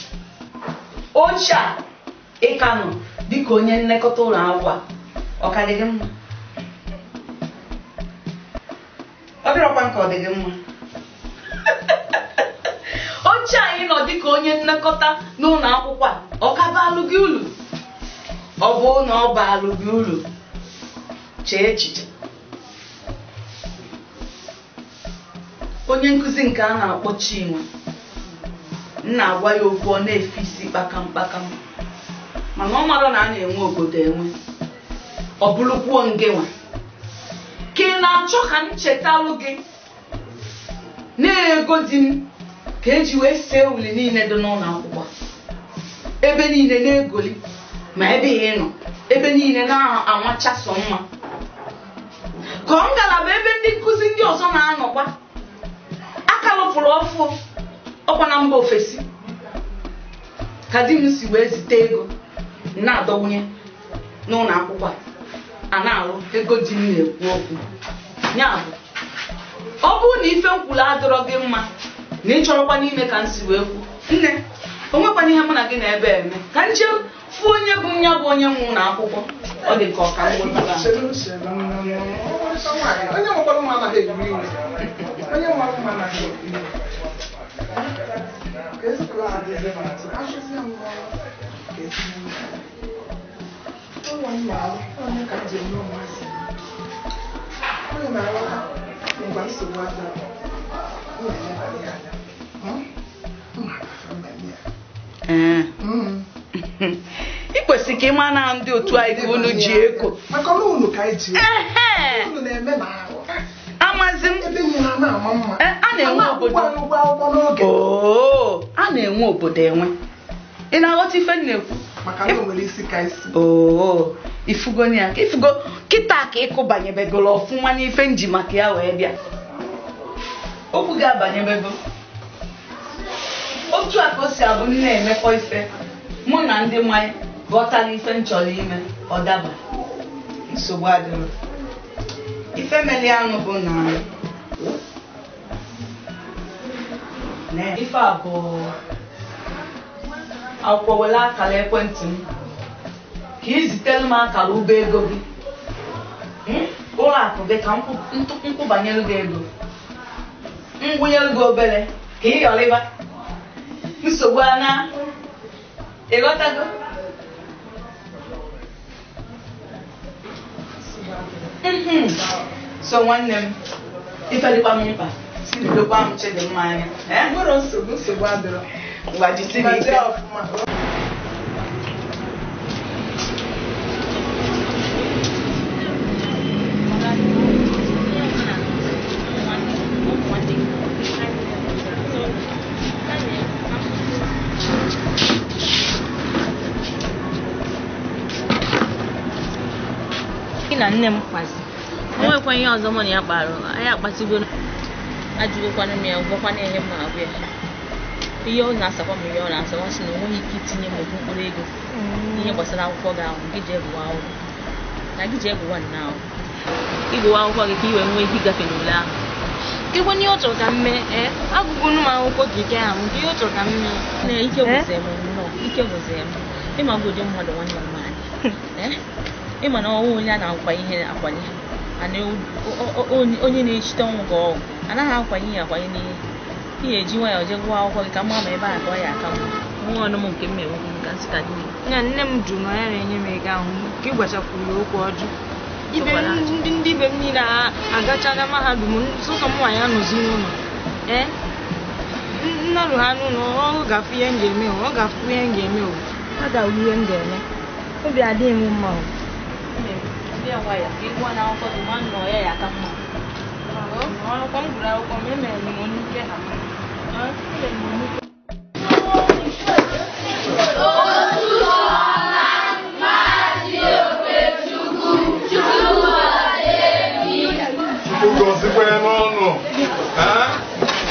oche a ịka nọ dịka onye nlekọta ụlọ akwụkwọ a ọ ka dị gị mma? Ọ dịrọkwa nke ọ dị gị mma? Oche anyị nọ dịka onye nlekọta n'ụlọ akwụkwọ a ọ ka baalụ gị ulu? Ọ bụ na ọ baalụ gị ulu, chee echiche. Onye nkụzi nke a na-akpọ Chinwe m na-agwa ya okwu ọ na-efe isi kpakam kpakam mana ọ mara na a na-enwe obodo enwe ọ bụrụkwuo ngenwa ka ị na-achọ ka m chetalụ gị na-ego di m ka eji wee see uli niile dị n'ụlọ akwụkwọ ebe niile na-egoli ma ebe ị nọ ebe niile na-amacha sọ mma ka ọ ngalaba ebe ndị nkụzi ndị ọzọ na-anọkwa aka lụpụrụ ọfụ ọkwa na mba ofesi ka di m si wee zite ego na-adọwunye n'ụlọ akwụkwọ a na-arụ ego di m na-ekwu okwu ya bụ ọ bụrụ na ife nkwulu adịrọ gị mma na ị chọrọkwa n'ime ka m si wee kwu nne O nwekwana ihe mụ na gị na-ebe eme ka nje fụ onye bụ nya bụ onye nwe ụlọ akwụkwọ ọ dị ka ọ ka ngwụta. Onye nwekwara mma anaghị ewe iwe. Onye nwere mma anaghị ewe iwe. Ka esi adịzi m atụ, achụzi m n'ọrụ ka esi m ụlọ m na-alụ onye ka m ji eme ụmụazị. Onye na-alọta ngwa nsogbu adịrọ. M na-elebara ya anya. Mma ka mmemme ya. Ị kwesịrị ka ị ma na ndị otu anyị ka unu ji ego. Maka ọrụ unu ka anyị ji ego. Unu na-eme na ahụ. Amazi m. Ebe niile a na-ama mma. A na-enwe obodo. Ụgwọ akwụkwọ n'oge. Oo, a na-enwe obodo enwe. Ị na-aghọta ife m na-ekwu? Maka na o nwere isi ka isi. Oo, ifugo ya. Ifugo kịta ka ịkụbanyebegoro ọfụma n'ife nji maka ya wee bịa. Okwu ga-abanyebego. Otu a ka o si abụ nne emekọ ife mụ na ndị mmanya ghọtara ife m chọrọ ime ọ daba nsogbu adịrọ. Ife meli anụ bụ na ife a bụ akwụkwọ were akara ekwentị m ka ị zitere m akara ụba ego gị ụlọ akụ gị ka nkwụbanyere gị ego ngwụnyere gị obere ka ị yọrịba nsogbu a na ịghọtago. So nwanne m ife dịkwa m mkpa si bidokwa m Chidimma anya. Nwere nsogbu nsogbu adịrọ. Ngwa jisi m ike. Na nne m kpazi o nwekwa ihe ọzọ mụ na ya kpara anyị akpatigo ajụgokwana m ya gwakwana ihe m na-agwa ya ihe ọ na-asakwa m ihe ọ na-asakwa sị na o nweghị ike itinye m okwu mkpụrụ ego ihe gbasara akwụkwọ gị ahụ gị jee gụwa akwụkwọ na gị jee gụwa nna ahụ ịgụwa akwụkwọ gị ka i wee nwee ike ịgafe n'ule ahụ. Kekwe ihe ọ chọrọ ka m mee agụgụnụ m akwụkwọ ka ike ahụ nke ihe ọ chọrọ ka m mee na ike gwụzie m nnọọ ike gwụzie m ịma bụ ụdị mmadụ nwanne m nwaanyị ịma na ọnwụ onye a na-akwa ihe akwanye onye na-echite ọnwụ ka ọgwụ anaghị akwanye ihe akwanye n'ihe ị ga-eji nwayọọ jee gụọ akwụkwọ gị ka mma ma ebe a ka ọ ya aka mma nwa ọnụ m nke m enwekwu m ka nsị ka dị ya nne m jụrụ na ya na-enye m ego ahụ ka ị gwachakwuru ya okwu ọjụ ibe ndị ibe m niile agachala mahadum sọsọ m nwaanyị anọzi n'ụlọ ee nnarụ ha n'ụlọ ọ ga-afụ ihe m ga-eme ọ ga-afụ ihe m ga-eme o a ga-ahụ ihe m ga-eme obi adịghị m mma o. Akwụkwọ m gụrụ akwụkwọ m emere m n'ike ha. Chukwu gọzikwe n'ọnụ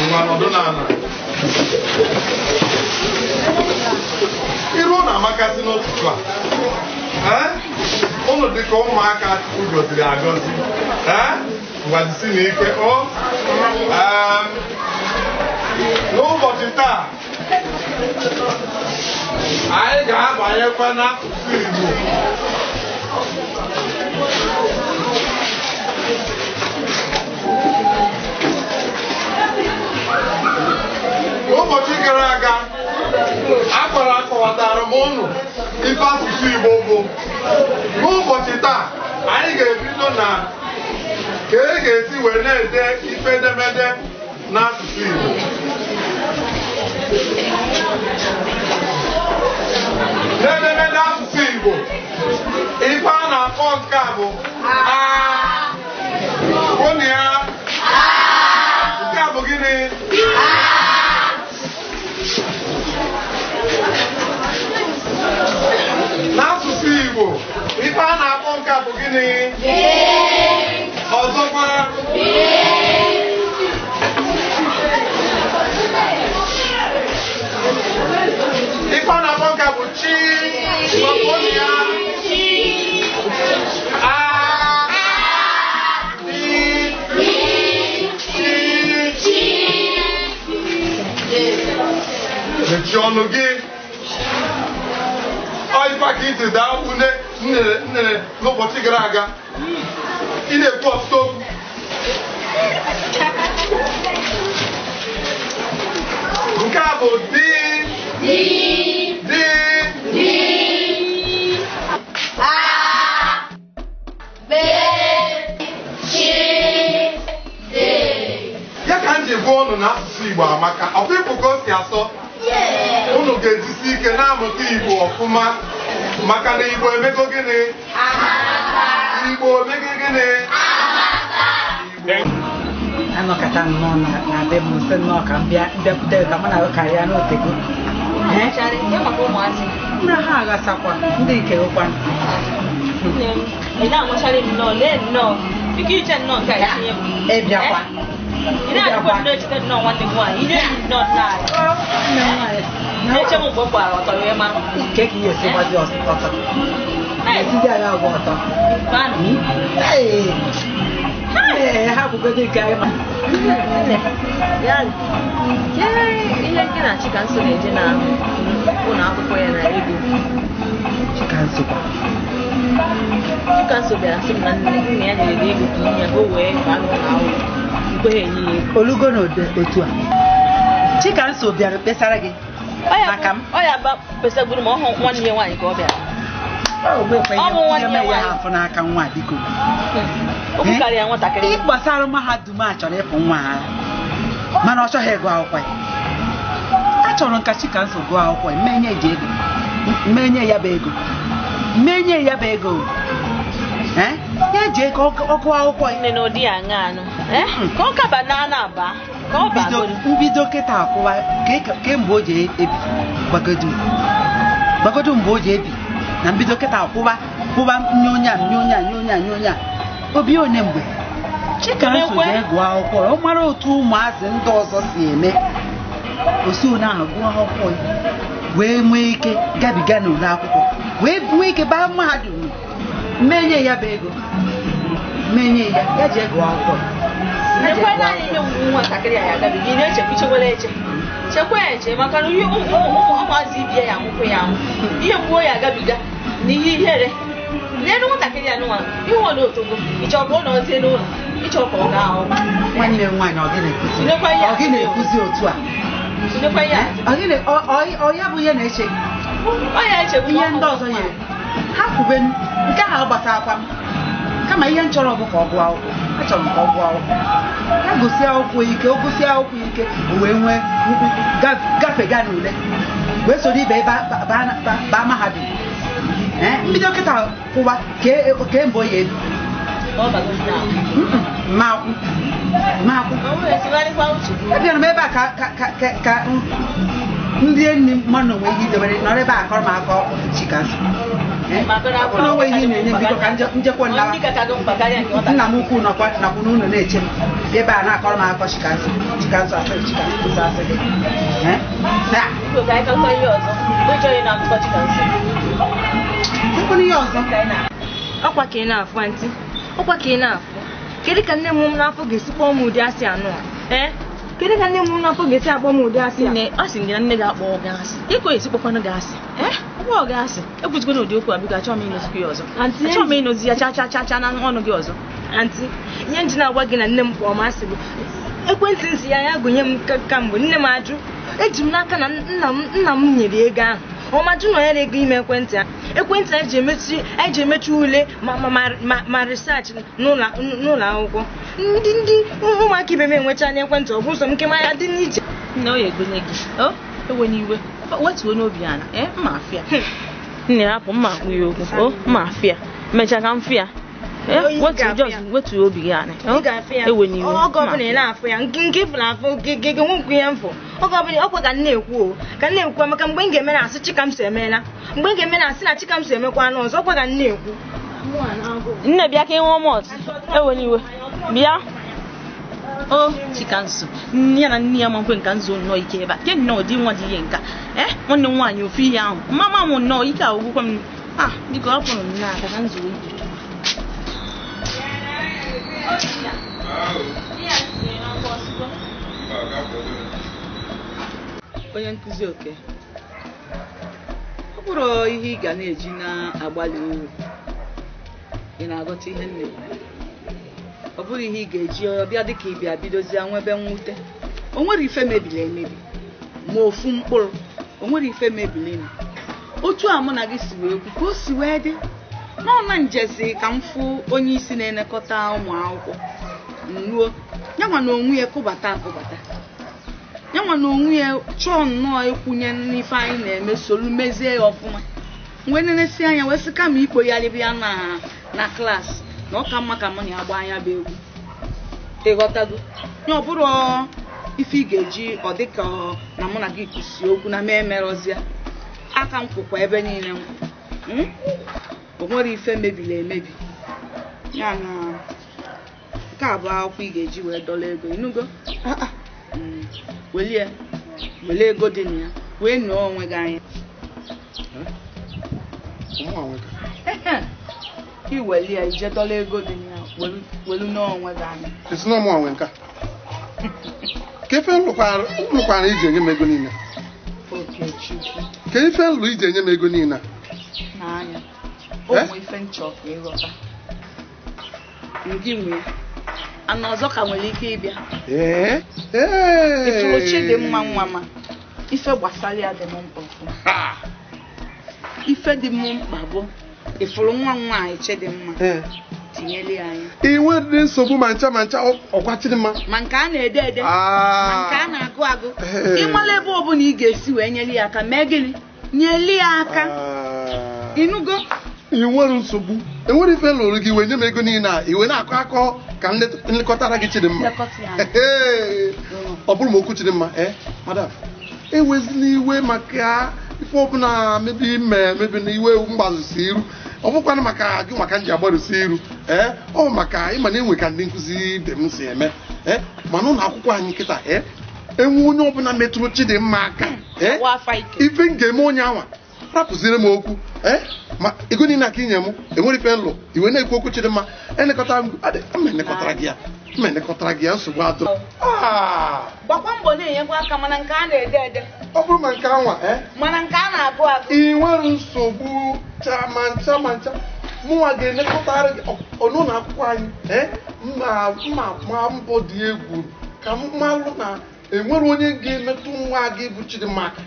ngwa nọdụ n'ala. Iru na-amakasị n'ụtụtụ a ụnụ dịka ụmụaka Chukwu gọziri agọzi ngwa jisi n'ike o n'ụbọchị taa anyị ga-abanyekwa n'asụsụ Igbo. N'ụbọchị gara aga akpara akọwatara m ụnụ ife asụsụ Igbo bụ. N'ụbọchị taa anyị ga-ebido na ka e ga-esi wee na-ede ife edemede n'asụsụ Igbo. N'edemede asụsụ Igbo, ife a na-akpọ nke a bụ a kwụnụ ya nke a bụ gịnị? N'asụsụ Igbo, ife a na-akpọ nke a bụ gịnị? Ọzọkwa ife a na-akpọ nke a bụ chi gbapụnụ ya a di chi. Mechie ọnụ gị. ka iji daa une nnere n'ụbọchị gara aga. Ị na-ekwu ọtụtụ okwu. Nke a bụ D. D. D. A. B. C. D. Ya ka m ji gwa ụnụ na asụsụ Igbo amaka. Ọkwa ịpụ ka o si asọ. Unu ga-ejisi ike na-amụta Igbo ọfụma maka na Igbo emego gịnị? Igbo emego gịnị? Anọkata nnọọ na be m sị nnọọ ka m bịakwute ka mụ na karịa n'otego. Mra ha aghasakwa ndị nke ụkwa. Ị na-amụcharị nnọọ lee nnọọ ike iche nnọọ nke a itinye m. Ịbịakwa. Ị na-adịkwa nnọọ echete nnọọ nwanne gị nwaanyị, ị na-eyi nnọọ nnaanyị. Na-eche m mgbe m gbara ọtọ wee mara. Nke ka ihe esi gbazi ọtọ. Esi dị ala agba ọtọ. Ee, ha bụgodo nke anyị ma. Ya, ihe nke na Chikamso na-eje na ụlọ akwụkwọ ya na ego. Chikamso kwa. Chikamso bịara sị m na nne ya nyere ya ego ka inye ya ka o wee baa n'ụlọ akwụkwọ. Nkweghị enye ya ego. Olugo na otu a. Chikamso bịara kpesara gị maka m. Ọ ya ba kpesagburu ma ọ hụ nwanne ya nwaanyị ka ọ bịara. Ọ bụ nwanne ya nwaanyị. Afọ n'aka nwa biko. Okwu karịa nwatakịrị. Ị gbasara mahadum a chọrọ ịpụ nwa ha. Mana ọ chọghị ịgụ akwụkwọ ya. Achọrọ nka Chikamso gụọ akwụkwọ ya, mmenye ji ego. Mmenye ya bụ ego. Mmenye ya bụ ego. Ya ji ego ọ gụọ akwụkwọ ya. Nne na ụdị ya aṅa anụ. Ka ọ kaba na ana aba. Ka ọ ba mbido kịta akwụwa kemgbe o ji ebi gbagodu. Gbagodu mgbe o ji ebi. Na mbido kịta akwụwa kwụwa nye onye a nye onye a nye onye a nye onye a. Obi one mgbe Chikamso jee gụọ akwụkwọ ọ mara otu ụmụazị ndị ọzọ si eme osi one ahụ gụọ akwụkwọ wee nwee ike gabiga n'ụlọ akwụkwọ wee nwee ike baa mahadum mmenye ya bụ ego mmenye ya ya jee gụọ akwụkwọ. Nekwe naanị ihe nwatakịrị a ya agabiga ị na-echekwa ichekwala eche chekwa eche maka na ihe ụmụazị ibie ya amụkwu ya amụ ihe mgbu ya agabiga na ihe ihere. N'elu nwatakịrị ya nụnwa ihe ọ na-otogo ịchọ ka ọ nọzie n'ụlọ ịchọ ka ọ gaa akwụkwọ. Nwanne m nwaanyị ọ gị na-ekwuzi otu a? Ọ ya bụ ihe na-eche ihe ndị ọzọ nyere ha kwube nke ahụ gbasakwa m kama ihe m chọrọ bụ ka ọ gụọ akwụkwọ. Achọrọ m ka ọ gụọ akwụkwọ ya gosi akwụkwọ ike o gosi akwụkwọ ike o wee nwee gafega n'ule wee soro ibe baa mahadum. Mbido kịta kwụwa kemgbe oyi ebi abịara m ebe a ka ndị enyi mmanụ onwe ihe idobere nọrọ ebe a kọrọ m akọ Chikamso. Na onwe ihe na-enye m biko ka njekwa nna m ukwu nakwa n'ụlọ na-eche m ebe a na-akọrọ m akọ Chikamso Chikamso asịrị Chikamso asịrị. Ihe ọzọ ọkwa ka ị na-afụ antị ọkwa ka ị na-afụ kedu ka nne m n'afọ ga-esi kpọọ m ụdị asị anụ a? Kedu ka nne m n'afọ ga-esi akpọ m ụdị asị a? Nne ọ sị gị na nne ga-akpọ gị asị ịkọ esi kpọkwanụ gị asị ọkpọ gị asị ekwuzikwana ụdị okwu a biko achọghị m ịnụzikwa ya ọzọ achọghị m ịnụzi ya cha cha cha cha na ọnụ gị ọzọ. Antị ihe nji na-agwa gị na nne m kpọọ m asị bụ ekwentị nsị ya ya gụnye m kamgbe nne m ajụ eji m n'aka na nna m nyere ego ahụ ọmajụ na ya ego ime ekwentị a ekwentị anyị ji emechi ule ma research n'ụlọ akwụkwọ ndị ndị ụmụaka ibe m enwecha n'ekwentị ọ bụ ụzọ m nke manya dị n'iche. Nne ọ ya egonye gị ewe n'iwe wetuo n'obi ala mma afịa nne hapụ mma akpụ ya okwu o mma afịa mechaa ka m fịa wetuo obi gị ala ewe n'iwe oge ọbụla ị na-afụ ya nke ịfụrụ afụ gị nwe ihe mfụ oge ọbụla ọkwa ka m na-ekwu o ka m na-ekwu maka mgbe m ga-eme na asị Chikamso emeela mgbe m ga-eme na asị na Chikamso emekwa n'ọzọ ọkwa ka m na-ekwu. Nne bịa ka ị ṅụọ mọt ewe n'iwe bịa o Chikamso ya na nne ya ma nkwe nka nzuo nnọọ ike ebe a ke nnọọ dị nwa dị ihe nka nwanne m nwaanyị ofu ihe ahụ mama m nnọọ ike agwụgwọ m a biko hapụrụ m n'aka ka nzuo ike. Onye nkụzi oke Ọ bụrụ ihe ị ga na-eji na-agbalị uru. Ị na-aghọta ihe m na-ekwu? Ọ bụrụ ihe ị ga-eji ọbịa dịka ị bịa bidozie nwebe mwute. O nwere ife mebiri emebi ma ofu mkpụrụ, o nwere ife mebiri emi. Otu a mụ na gị si wee kwu ka o si wee dị n'ọna njezi ka m fụ onye isi na-elekọta ụmụ akwụkwọ nruo yanwa na onwe ya kụbata akụbata, yanwa na onwe ya chọọ nnọọ ịkwụnye n'ife anyị na-eme solu mezie ya ọfụma. Wee nenesi anya wee sị kama ikpo ya bịa na klaasị na ọ ka mma ka mụ na ya gbaa anya bụ egwu. Ịghọtago? Ya ọ bụrụ ife ị ga-eji ọ dịka na mụ na gị kwụsị okwu na mee emerọzịa aka m kwụkwa ebe niile m o nwere ife mebiri emebi. Ya na nke a bụ akwụkwọ ị ga-eji wee dọla ego, ịnụgo? Welie wele ego dị na ya wee nụọ onwe gị anya. I welie ije dọla ego dị na ya welu nụọ onwe gị anya. Esi na ọmụ onwe nka ka ife nlụkwara iji enye m ego niile? Okechukwu, ka ife nlụ iji enye m ego niile n'anya o nwe ife nchọ ka ịghọta ngị nwee ana ọzọ ka nwere ike ịbịa. Ifuru Chidimma nwa ma ife gbasara ya dị m mkpa ọfụma. Ife dị m mkpa bụ ifuru nwa m nwaanyị Chidimma tinyere ya anya. Ị nwere nsogbu ma ncha ma ncha ọkwa Chidimma ma nke a na-ede ede ma nke a na-agụ agụ. Ịmala ebe ọbụla ị ga-esi wee nyere ya aka mee gịnị? Nyere ya aka. Ịnụgo? Ị nwere nsogbu, enwere ife lụrụ gị wee nye m ego niile a iwe na-akọ akọ ka m nlekọtara gị Chidimma. Ọ bụrụ m okwu Chidimma, madam, ewezila iwe maka ife ọbụla mebi ime mebi na iwe mgbazụsi iru. Ọ bụkwanụ maka gị maka m ji agbarụsi iru, ọ maka ịma na enwe ka ndị nkụzi ibe m si eme, mana ụlọ akwụkwọ anyị kịta enwe onye ọbụla metụrụ Chidimma aka ife m ga-eme onye anwa rapụziri m okwu. Ma ego niile aka inye m enwere ife nlụ iwe na-ekwu okwu Chidimma elekọtara gị ya mma elekọtara gị ya nsogbu adụrụ. Gbakwa mbọ na-enyekwa aka mana nke a na-ede ede ọ bụrụ ma nke anwa mana nke a na-agụ agụ ị nwere nsogbu cha ma ncha ma ncha mụnwa ga-elekọtara gị n'ụlọ akwụkwọ anyị. Mma ma mbọ dị egwu ka m malụ na enwere onye ga-emetụ nwa gị bụ Chidimma aka.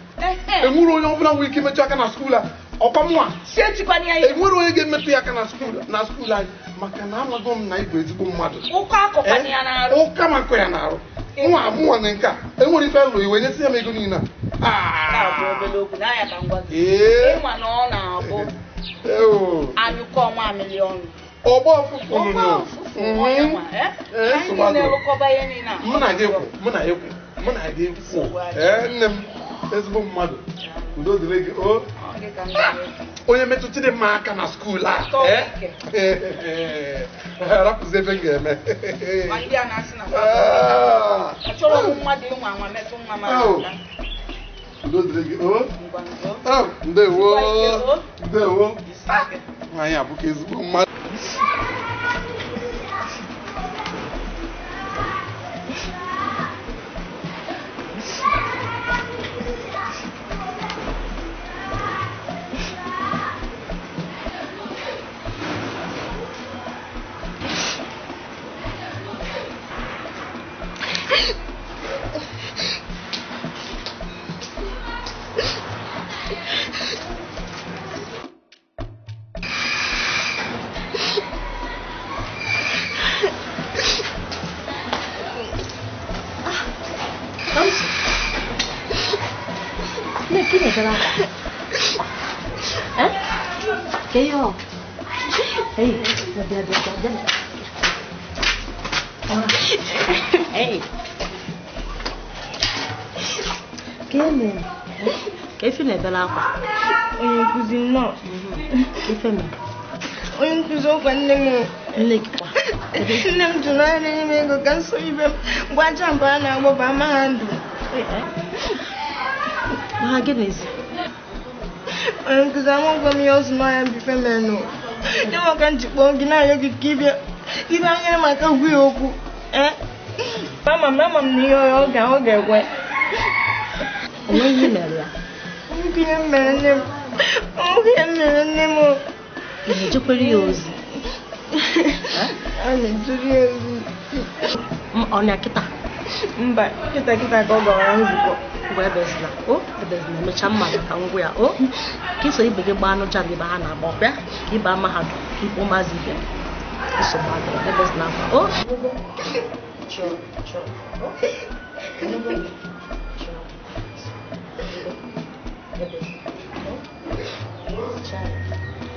Enwere onye ọbụla nwere ike imetụ aka na skuul a ọkwa mụnwa enwere onye ga-emetụ ya aka na skuul anyị maka na amago m na ị bụ ezigbo mmadụ. Ụka makọ ya n'arụ nwa mụnwa na nke a enwere ife lụ iwe nyesi ya m ego niile a. Ọgbọ ọfụfụ mụ na gị kwụ nne m ezigbo mmadụ udo dịrị gị. O onye metụ Chidimma aka na skuul a rapụzi ebe m ga-eme. Udo dịrị gị. O ndewo ndewo nwaanyị abụka ezigbo mmadụ. Onye nkụzi nnọọ. Onye nkụzi ọkwa nne m. Nne m jụrụ anya n'ime ego ka nso ibe m gwa jambụ a na-agbaba mahadum. Onye nkụzi amagwa m ya ọzụ n'ọhịa mbife menụ. Ya maka njikpọ gị na-arịọ gị ka ịbịa nyere m aka gwa ya okwu. Ama m na ihe ọ ga-ekwe. Ihe mere nne m. Oge mere nne m. Ị na-ejekwere ya ozi? A na-ejere ya ozi. Ọ na kịta? Mba, kịta kịta ka ọ gara nzukọ. Ngwa ebezina, o ebezina, emechaa mma ka ngwa ya, o ka iso ibe gị gbaa anụ jam ibe ha na-agba ọkwa ka ịba mahadum ka ịkpọ ụmụazị ibe gị. Nsogbu adịrọ, ebezina akwa, o. Chọọ, o. Chọọ.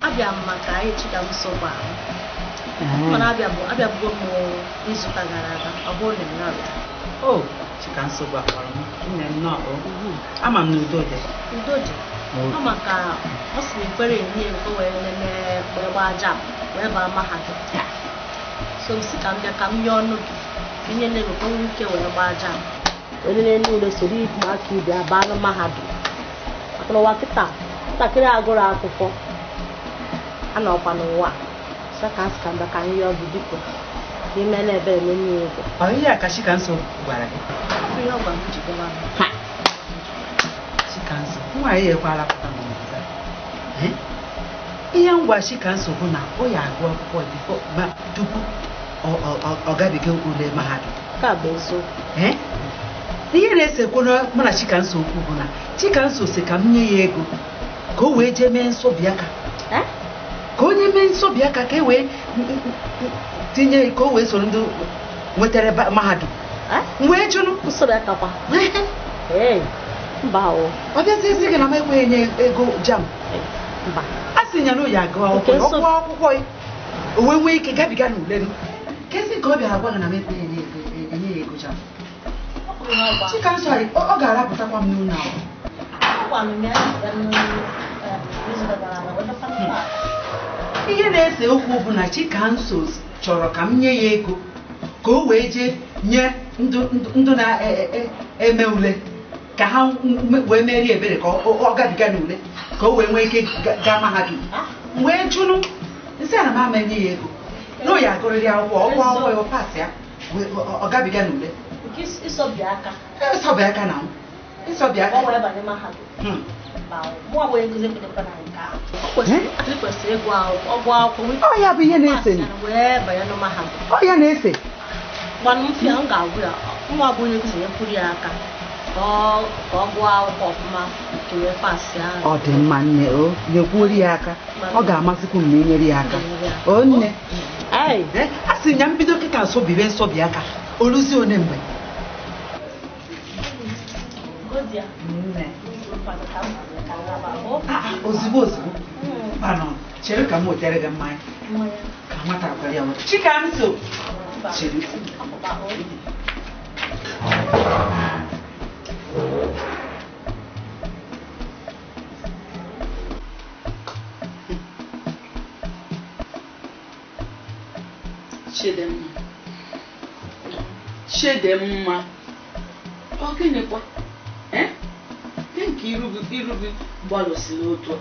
Abịa m maka Chikamso gbaa m. Mana abịabugo m izuụka gara aga, ọ bụrụ na m na-abịa. O, Chikamso gbakwara m, nne nnọọ. Ama m na udo dị. Udo dị. Ọ maka ọ sị na ikwere enye nke wee nene wee gbaa jam wee baa mahadum. So m sị ka m bịa ka m nye ọnụ gị ka inye nne gị ka o nwee ike wee gbaa jam. Onye na-ene ule soro ụmụaka ibe ya baa na mahadum. Maka na ụwa kịta ntakịrị agụrụ akwụkwọ anọkwa n'ụwa. Sị ka asị ka m bịa ka m yọọ gị biko ka ime na ebere na enye ego. Ọ ihe a ka Chikamso gwara gị? Ọ bụ ihe ọ gwara m ji bịawa m. Chikamso, nwaanyị ekwela pụta n'ụwa. Ihe ngwa Chikamso bụ na ọ ya agụ akwụkwọ bifo ma tupu ọ gabiga ule mahadum. Nke a bụ eziokwu. Ihe na-esekwu mụ na Chikamso okwu bụ na Chikamso sị ka m nye ya ego ka o wee jee mee nsọbi aka. Ka onye mee nsọbi aka ka e wee tinye ka o wee soro ndị nwetara mahadum. M wee jụrụ. Nsọbi aka kwa? Ee, mba o. Ọ bịazie sị gị na m ekweghị enye ego jam. Mba. A sị ya na o ya agụ akwụkwọ, ọ gụọ akwụkwọ ya, o wee nwee ike gabiga n'ule m. Kezi nke ọ bịara gwa gị na m ekweghị enye ya ego jam. Chikamso ọ ga-arapụtakwa m n'ụlọ ahụ. Ihe na-ese okwu bụ na Chikamso chọrọ ka m nye ya ego ka o wee jee nye ndụ na-eme ule ka ha wee merie ebere ka ọ gabiga n'ule ka o wee nwee ike gaa mahadum. M wee jụrụ nsị ana m ama enye ya ego na o ya agụrịrị akwụkwọ, ọ gụọ akwụkwọ ya, ọ pasị ya, ọ gabiga n'ule. Ịsọbi aka. Ịsọbi aka na m. Ịsọbi aka. Ọ wee banye mahadum. Mụ abụghị nkụzi ekwetekwa na nke ahụ. Ọ kwesịrị ịgụ akwụkwọ, ọ gụọ akwụkwọ. Ọ ya bụ ihe na-ese. Wee banye na mahadum. Ọ ya na-ese. Gbanụ m fịa, m ga-agwụ ya. Mụ abụghị nkụzi nyekwuru ya aka ka ọ gụọ akwụkwọ ọfụma nke wee pasị ahụ. Ọ dị mma nne, o nyekwuoro ya aka. Ọ ga-amasịkwu m ma e nyere ya aka. O nne. A sị ya mbido kịta nsọbibe nsọbi aka. Oluzi one mgbe. Ozugbo ozugbo. Panọ, chere ka m wetere gị mmanya. Ka nwata gwara ya weta. Chikamso. Chere. Chidimma. Chidimma. Ọ gịnịkwa? Nke iru gị gbalụsiri otu a.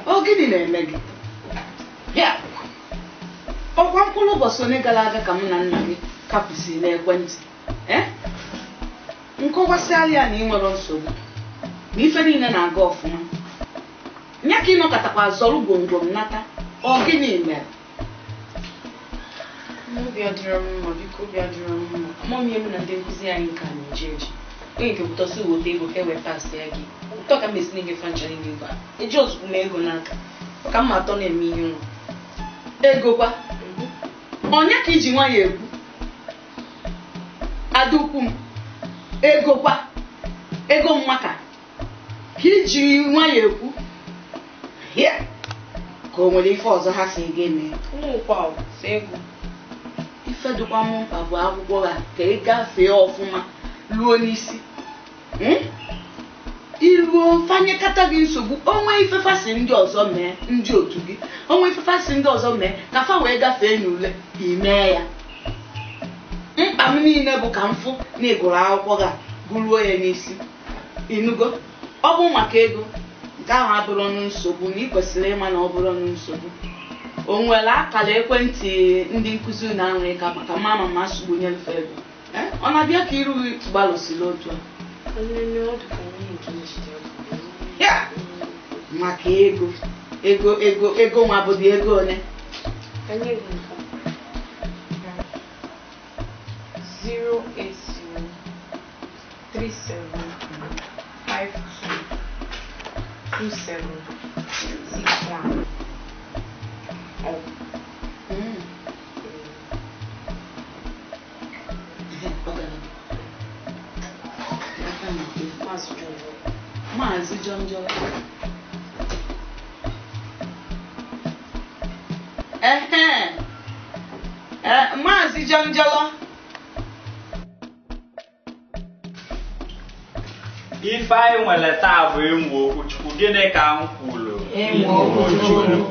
Ọ gịnị na-eme gị? Ya! Ọkwa mkpụrụ ụbọchị onye gara aga ka m na nna gị kapụsiri n'ekwentị. Nkọwasịala ya na ị nwere nsogbu na ife niile na-aga ọfụma. Nya ka ị nọkọtakwa zọrọ gwongwom nata. Ọ gịnị mere? Obi adịrọ m mma, biko obi adịrọ m mma. Ama m ihe mụ na ndị nkụzi anyị nke a na-eje eje. Onye nke pụtasị weta ego ka e wee pasị ya gị. Ụtọ ka m esi na-enye franchise ego a. Eji ozugbo m ego n'aka. Ka m atọ na-eme ihe nwa. Ego kwa? Onye ka iji nwayọ ekwu? Adaukwu m. Ego kwa? Ego mmaka. Ka iji nwayọ ekwu? Ya! Ka o nwere ife ọzọ ha si gị eme. Nwụkwa sọ ego. Ife dịkwa m mkpa bụ akwụkwọ ha ka ị gafee ọfụma ruo n'isi. Iruo fanyekata gị nsogbu onwe ife fasị ndị ọzọ mee ndị otu gị onwe ife fasị ndị ọzọ mee ka fa wee gafee n'ule imee ya. Mkpa m niile bụ ka m fụ na ị gụrụ akwụkwọ gị gụruo ya n'isi. Ịnụgo? Ọ bụ maka ego nke ahụ abụrụ ọnụ nsogbu na ị kwesịrị ịma na ọ bụrụ ọnụ nsogbu. O nwere akara ekwentị ndị nkụzi unu ahụ ịka maka mama ma sogbu nyefe ego. Ọ na-abịa ka iru gị gbalụsiri otu a. Ya! Maka ego ego ego ego nwa bụdị ego ole? Enye gị nke a. 080 37 52 27 61. Maazị Jọnjọ. Ehe. Maazị Jọnjọlọ. Ife anyị nwere taa bụ ịmụ okwu Chukwu. Gịnị ka m kwuru? Ịmụ okwu Chukwu.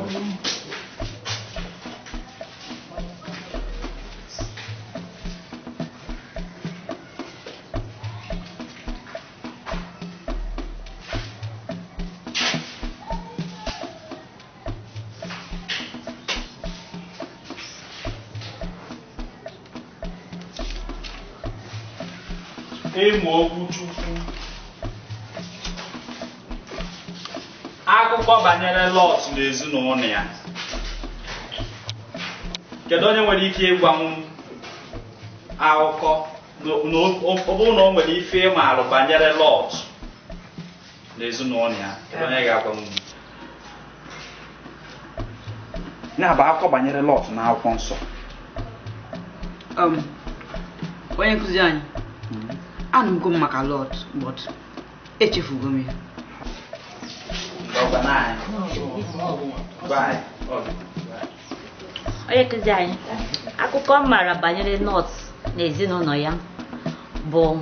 Ịmụ okwu Chukwu. Akụkọ banyere Lọt na ezinụlọ ya. Kedu onye nwere ike ịgwa m akụkọ ọ bụrụ na o nwere ife ịma arụ banyere Lọt na ezinụlọ ya? Kedu onye ga-agwa m? Ya bụ akụkọ banyere Lọt na akwụkwọ nsọ. Onye nkụzi anyị, anụgo m maka Lọt, but echefugo m ya. Onye nkụzi anyị, akụkọ m maara banyere Lọt na ezinụlọ ya bụ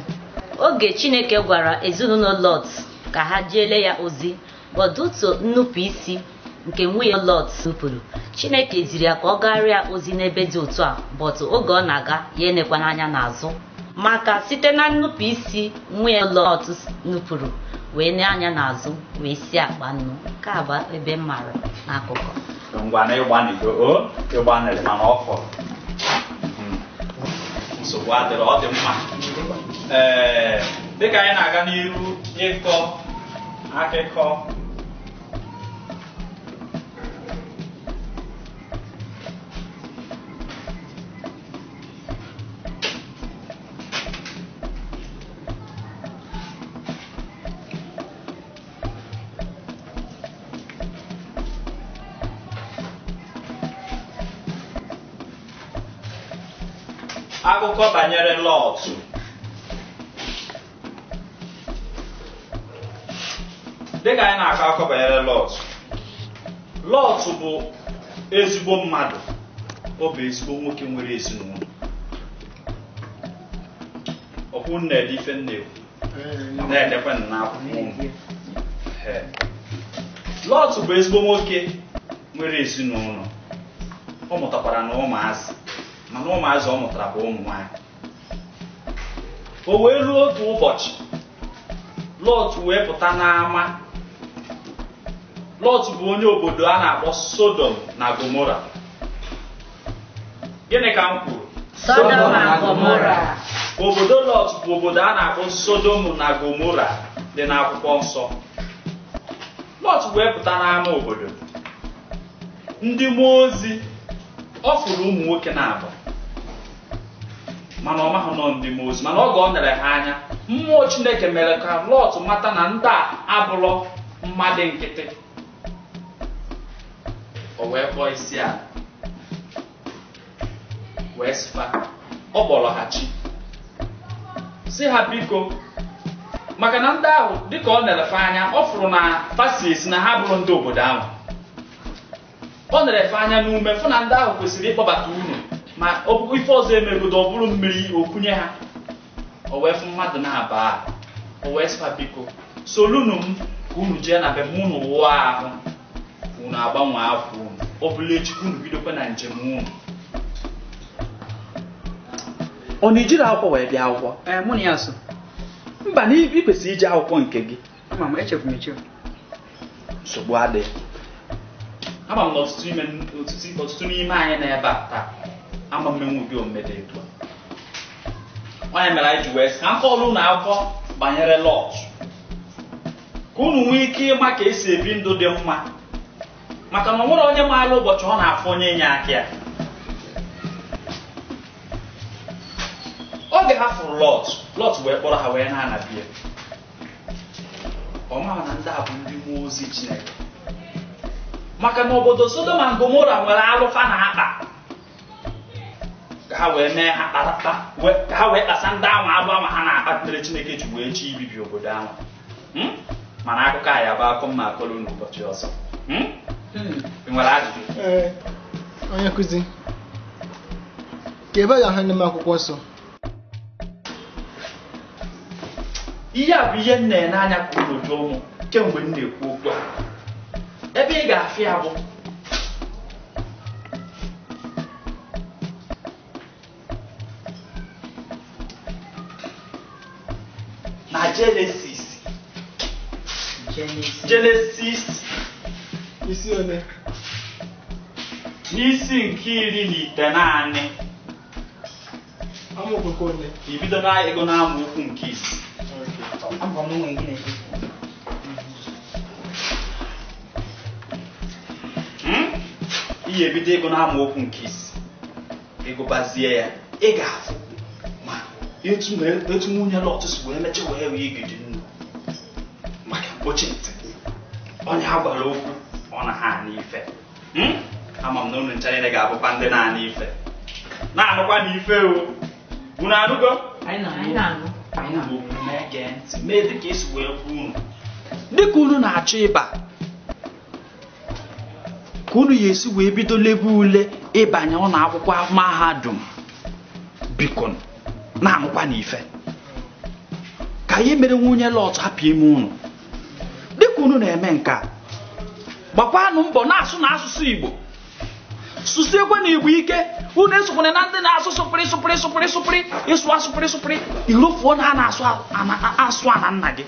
oge Chineke gwara ezinụlọ Lọt ka ha jeele ya ozi, but due to nnupụ isi nke nwunye Lọt nupụrụ, Chineke ziri ya ka ọ gara ozi n'ebe dị otu a, but oge ọ na-aga ya enekwana anya n'azụ, maka site na nnupụ isi nwunye Lọt nupụrụ wee nee anya n'azụ wee si akpa nnu. Nke a bụ ebe m mara n'akụkọ. Ngwa na ịgbanigo o ịgbanịrị mana ọ fọrọ nsogbu adịrị, ọ dị mma. Ee, dịka anyị na-aga n'iru ịkọ akụkọ, akụkọ banyere Lọt. Dịka anyị na-akọ akụkọ banyere Lọt, Lọt bụ ezigbo mmadụ. Ọ bụ ezigbo nwoke nwere ezinụlọ. Ọkwụ nna-ede ife nna-ekwu na-edekwe n'akwụkwọ ụmụ. Lọt bụ ezigbo nwoke nwere ezinụlọ. Ọ mụtakwara na ụmụazị, mana ụmụazị ọ mụtara bụ ụmụ nwaanyị. O wee ruo otu ụbọchị, Lọt wee pụta n'ama. Lọt bụ onye obodo a na-akpọ Sodom na Gomora. Gịnị ka m kwuru? Sodom na Gomora. Obodo Lọt bụ obodo a na-akpọ Sodom na Gomora dị n'akwụkwọ nsọ. Lọt wee pụta n'ama obodo. Ndị mmụọ ozi ọ fụrụ ụmụ nwoke na-abụ, mana ọ mahụ nọ ndị mmụọ ozi. Mana oge ọ nere ha anya, mmụọ Chineke mere ka Lọt mata na ndị a abụrọ mmadụ nkịtị. O wee kpọọ isi ala wee sịfa, ọ kpọrọ ha chi, sị ha biko, maka na ndị ahụ dịka ọ nere fa anya, ọ fụrụ na fa si esi na ha bụrụ ndị obodo ahụ. Ọ nere-efe anya n'ume fụ na ndị ahụ kwesịrị ịkpọbata unu, ma ife ọzọ emegodo ọ bụrụ mmiri okunye ha. O wee fụ mmadụ na-aba, o wee sịfa biko solunu m ka unu jee na be m, unu wụọ ahụ, unu agbanwe afọ unu, ọ bụla echi ka unu bidokwa na njem unu. Ọ na ijiri akwụkwọ wee bịa akwụkwọ? Mụ na ya so. Mba, na ị kwesịrị iji akwụkwọ nke gị. Ama m, echefu m echefu. Nsogbu adịghị. Ama m na ọtụtụ n'ime anyị n'ebe a taa ama mmenwu gị omume dị etu a. Onye mere anyị ji wee sị ka m kọọrọ unu akụkọ banyere Lọt. Ka unu nwee ike ịma ka esi ebi ndụ dị mma. Maka na ọ nwere onye maara ụbọchị ọ na-afụ onye inye aka ya. Oge ha fụrụ Lọt, Lọt wee kpọrọ ha wee na-ana bie. Ọ maghị na ndị a bụ ndị mmụọ ozi Chineke. Maka na obodo Sodom and Gomora nwere alụfa na akpa. Ka ha wee mee ha ka ha wee kpasa ndị ahụ alụ ahụ ha na-akpa mere Chineke ji wee chi ibibi obodo ahụ. Mana akụkọ a ya bụ akọ mma akọrọ n'ụbọchị ọzọ. Ị nwere ajụjụ? Ee, onye nkụzi, ka ebe ga-ahụ n'ime akwụkwọ nsọ? Ihe a bụ ihe m na-ene anya ka unu jụọ mụ kemgbe m na-ekwu okwu a. Ebe ị ga-afịa bụ na Genesis. Genesis isi ole? N'isi nke 19. Amaokwu ole? Ibido na ego na amaokwu nke isi. Ihe ebido ego na amaokwu nke isi. Ịgụbazie ya, ị ga-afụ ma etu nwunye Lọt si wee mechaa wee wee igidi nnu maka mkpochi ntị. Onye a gwara okwu ọ na ha ana ife. Ama m na unu ncha niile ga-abụkwa ndị na-ana ife. Na-anụkwa na ife o. Unu anụgo? Anyị na-anụ. Na-ege ntị mee dịka esi wee kwuo unu. Dịka unu na-achọ ịba ka unu ya esi wee bido lebe ule ịbanye ụlọ akwụkwọ mahadum, biko na-anụkwa na ife. Ka ihe mere nwunye Lọt hapụ ime unu. Dịka unu na-eme nke a, gbakwanụ mbọ na-asụ na asụsụ Igbo. Sụsiekwa na Igbo ike. Unu esokwana na ndị na-asụ sụpịrị sụpịrị sụpịrị sụpịrị ịsụ asụpịrị sụpịrị irofuo na a na-asụ asụ ana nna gị.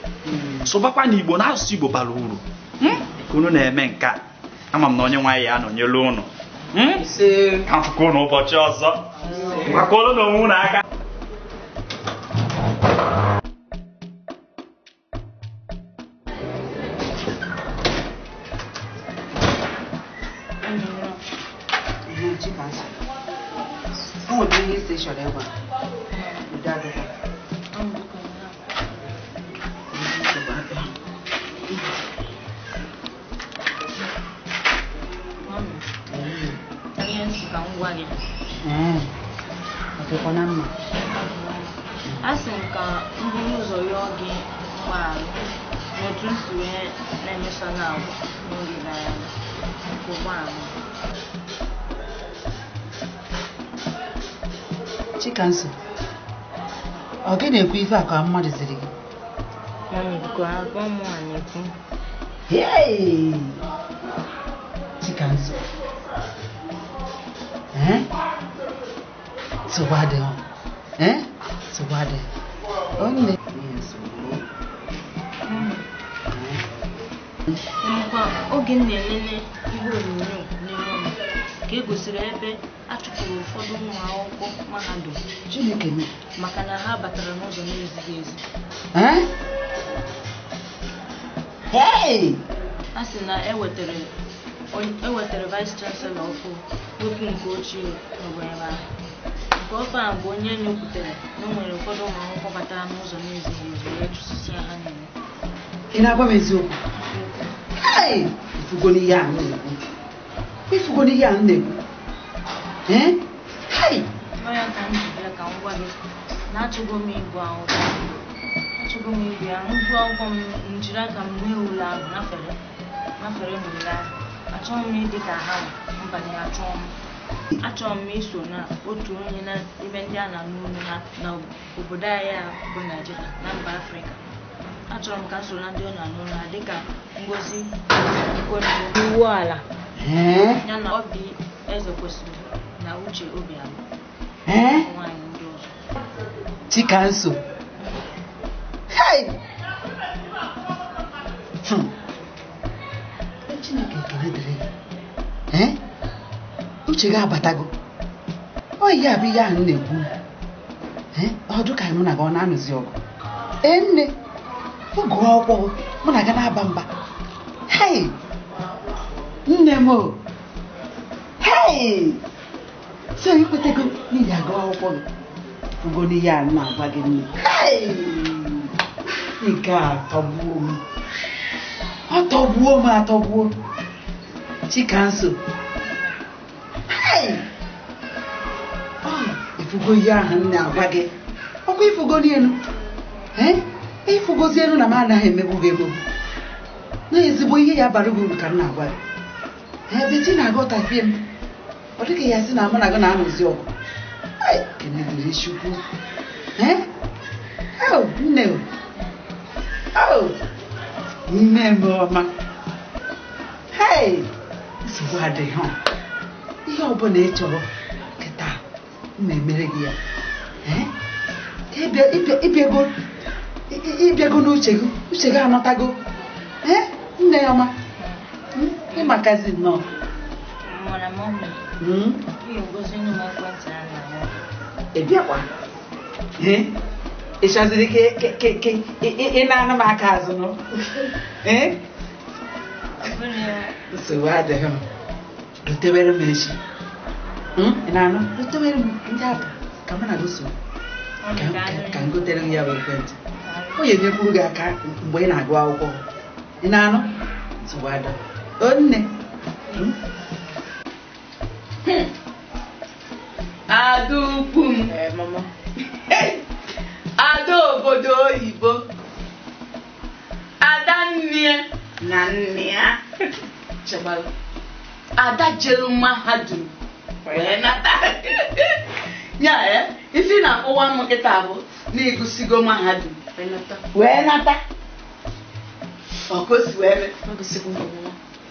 Sụbakwa na Igbo na asụsụ Igbo bara uru. Ka unu na-eme nke a, ama m na onye nwaanyị ya anọnyere unu. Ka m fụkwa unu ụbọchị ọzọ. Gwakwọrọ na onwe unu aka. A sị m ka m buru ụzọ yọọ gị mgbaghara n'otu m si wee na-emeso na-agwa n'oge gara aga. Ụgbọala Chikamso, ọ gị na-ekwu ife a ka mmadụ ziri gị? Mami, biko agwa m a na-ekwu. Hey! Chikamso, eh? Nsogbu adịghị. Eh? Nsogbu adịghị. Onye Emekwa oge m na-elele ihe onyonyo n'ime ụlọ ka e gosiri ebe a chụpụrụ ụfọdụ ụmụ akwụkwọ mahadum Chineke m. maka na ha batara n'ụzọ na-ezighị ezi. Eh? Hey! A sị na e wetere vice chancellor ọfụ wepụ nke ochie nọbụ ebe ahụ. Nke ọfụ a bụ onye nyoputere na o nwere ụfọdụ ụmụ akwụkwọ batara n'ụzọ na-ezighị ezi wee chụsịsịa ha niile. Ị na-agwa m eziokwu? Hey! Ifugo n'ihe a m na-ekwu. Ifugo n'ihe a m na-ekwu. Eh? Hey! N'ọya ka m ji bịa ka m gwa gị na achọgo m ịgụ akwụkwọ. Achọgo m ịgụ ya, m gụọ akwụkwọ m jiri aka m mee ule ahụ nafere n'ule ahụ. Achọghị m ịdị ka ha mbanye achọọ m. Achọrọ m iso na otu onye n'ime ndị a na-anụ olu ha na obodo anyị a bụ Naịjirịa na mba Afrịka. Achọrọ m ka m soro na ndị ọ na-anụ olu ha dịka Ngozi Okonjo Iweala ya na Obi Ezekwesili na Uche Obianọ. Nwaanyị ndị ọzọ. Chikamso. Hey! Chineke ekele dịrị gị. Eh? Uche gị abatago. Ọ ihe a bụ ihe ahụ m na-ekwu. Eh? Ọ dụ ka mụ na gị ọ na-anụzi ọgụ. Ee nne, ọ gụọ akwụkwọ. Mụ na gị na-aba mba. Hei! Nne m o! Hei! So ikwetego n'ihi agụ akwụkwọ gị. Fugo n'ihe a na-agwa gị nne. Hei! Nke a atọgbuo m. Ọ tọgbuo m atọgbuo. Chikamso. Hei! Ọ ifugo ihe ahụ m na-agwa gị. Ọkwa ifugo n'elu. Ee? Ifugozi elu na m anaghị emegbu gị emegbu. Na ezigbo ihe ya bara gị uru ka m na-agwa gị. Ee, Beti na-aghọtafie m. Ọ dịghị ya sị na mụ na gị na-anụzi ọgụ. Ai, kene dịrị Chukwu. Ee? Oh, nne o. Oh, nne m ọma. Hei, nsogbu adịghị ọ. Ihe ọ bụla ị chọrọ kịta m na-emere gị ya. Ee? Ịbịago n'uche gị, uche gị anọtago. Ee, nne ọma. Ịmakazi nnọọ. Mana mọmi, ị gosi nụ m ekwentị a na Ị bịakwa. Ee? Ị chọziri ka ị na-anụ m aka azụ nụ? Ee? Nsogbu adịghị m. Rutebere m echi. Ị na-anụ? Rutebere m ndị apụ ka mụ na gị so. Ka m gotere gị ya bụ ekwentị. O ga-enyekwuru gị aka mgbe ị na-agụ akwụkwọ. Ị na-anụ? Nsogbu adịghị. O nne. Ada ukwu m. Ada obodo oyibo. Ada nne na nne ya. Chebalụ. Ada jelu mahadum wee nata. Ya ife ị na-akpọwa m kịta bụ na ịgụsigo mahadum wee nata. Ọ ka o si wee mee?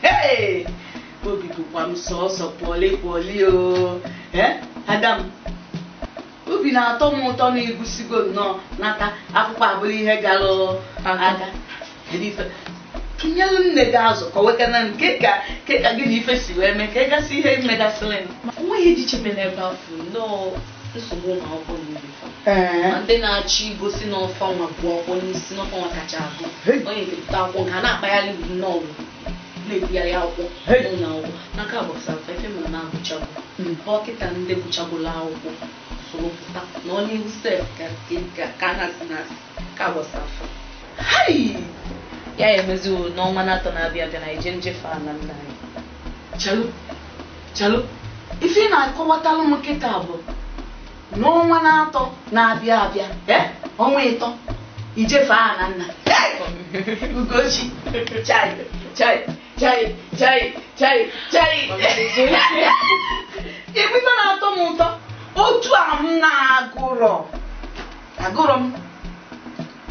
Hey! Obi bụkwa m sọọsọ pụọlị pụọlị o. Ada m, obi na-atọ m ụtọ na ịgụsigo nnọọ nata akwụkwọ abụrụ ihe gara aga. Tụnyelụ nne gị azụ kọwekana m ke ka gị na ife si wee mee ka ị gasị ihe megasịrị m. Onweghị eji chebe n'ebe afọ nnọọ nsogbu ụmụ akwụkwọ n'ubi. Ma ndị na-achọ igosi n'ọfa nwa bụ akwụkwọ n'isi n'ọfa nwa kacha agụ. Onye depụta akwụkwọ nke a na-akpagharị nnọọ na-ebugharị akwụkwọ n'ụlọ akwụkwọ n'aka gbasara ife mara na agụchagbo. Dọkịta ndị gụchagolo akwụkwọ soro pụta na ọ n'ihu sef ka a na-asị na ka gbasara. Hai! Ya emezi n'ọnwa na-atọ na-abịa abịa na ije njefe ala nna anyị. Chalụ, chalụ, ife ị na-akọwatalụ m kịta bụ n'ọnwa na-atọ na-abịa abịa, ọnwa ịtọ, ijefe ala nna. Ugochi, chai, chai, chai, chai, chai, chai. Ife na-atọ m ụtọ, otu a m na-agụrọ, agụrọ m,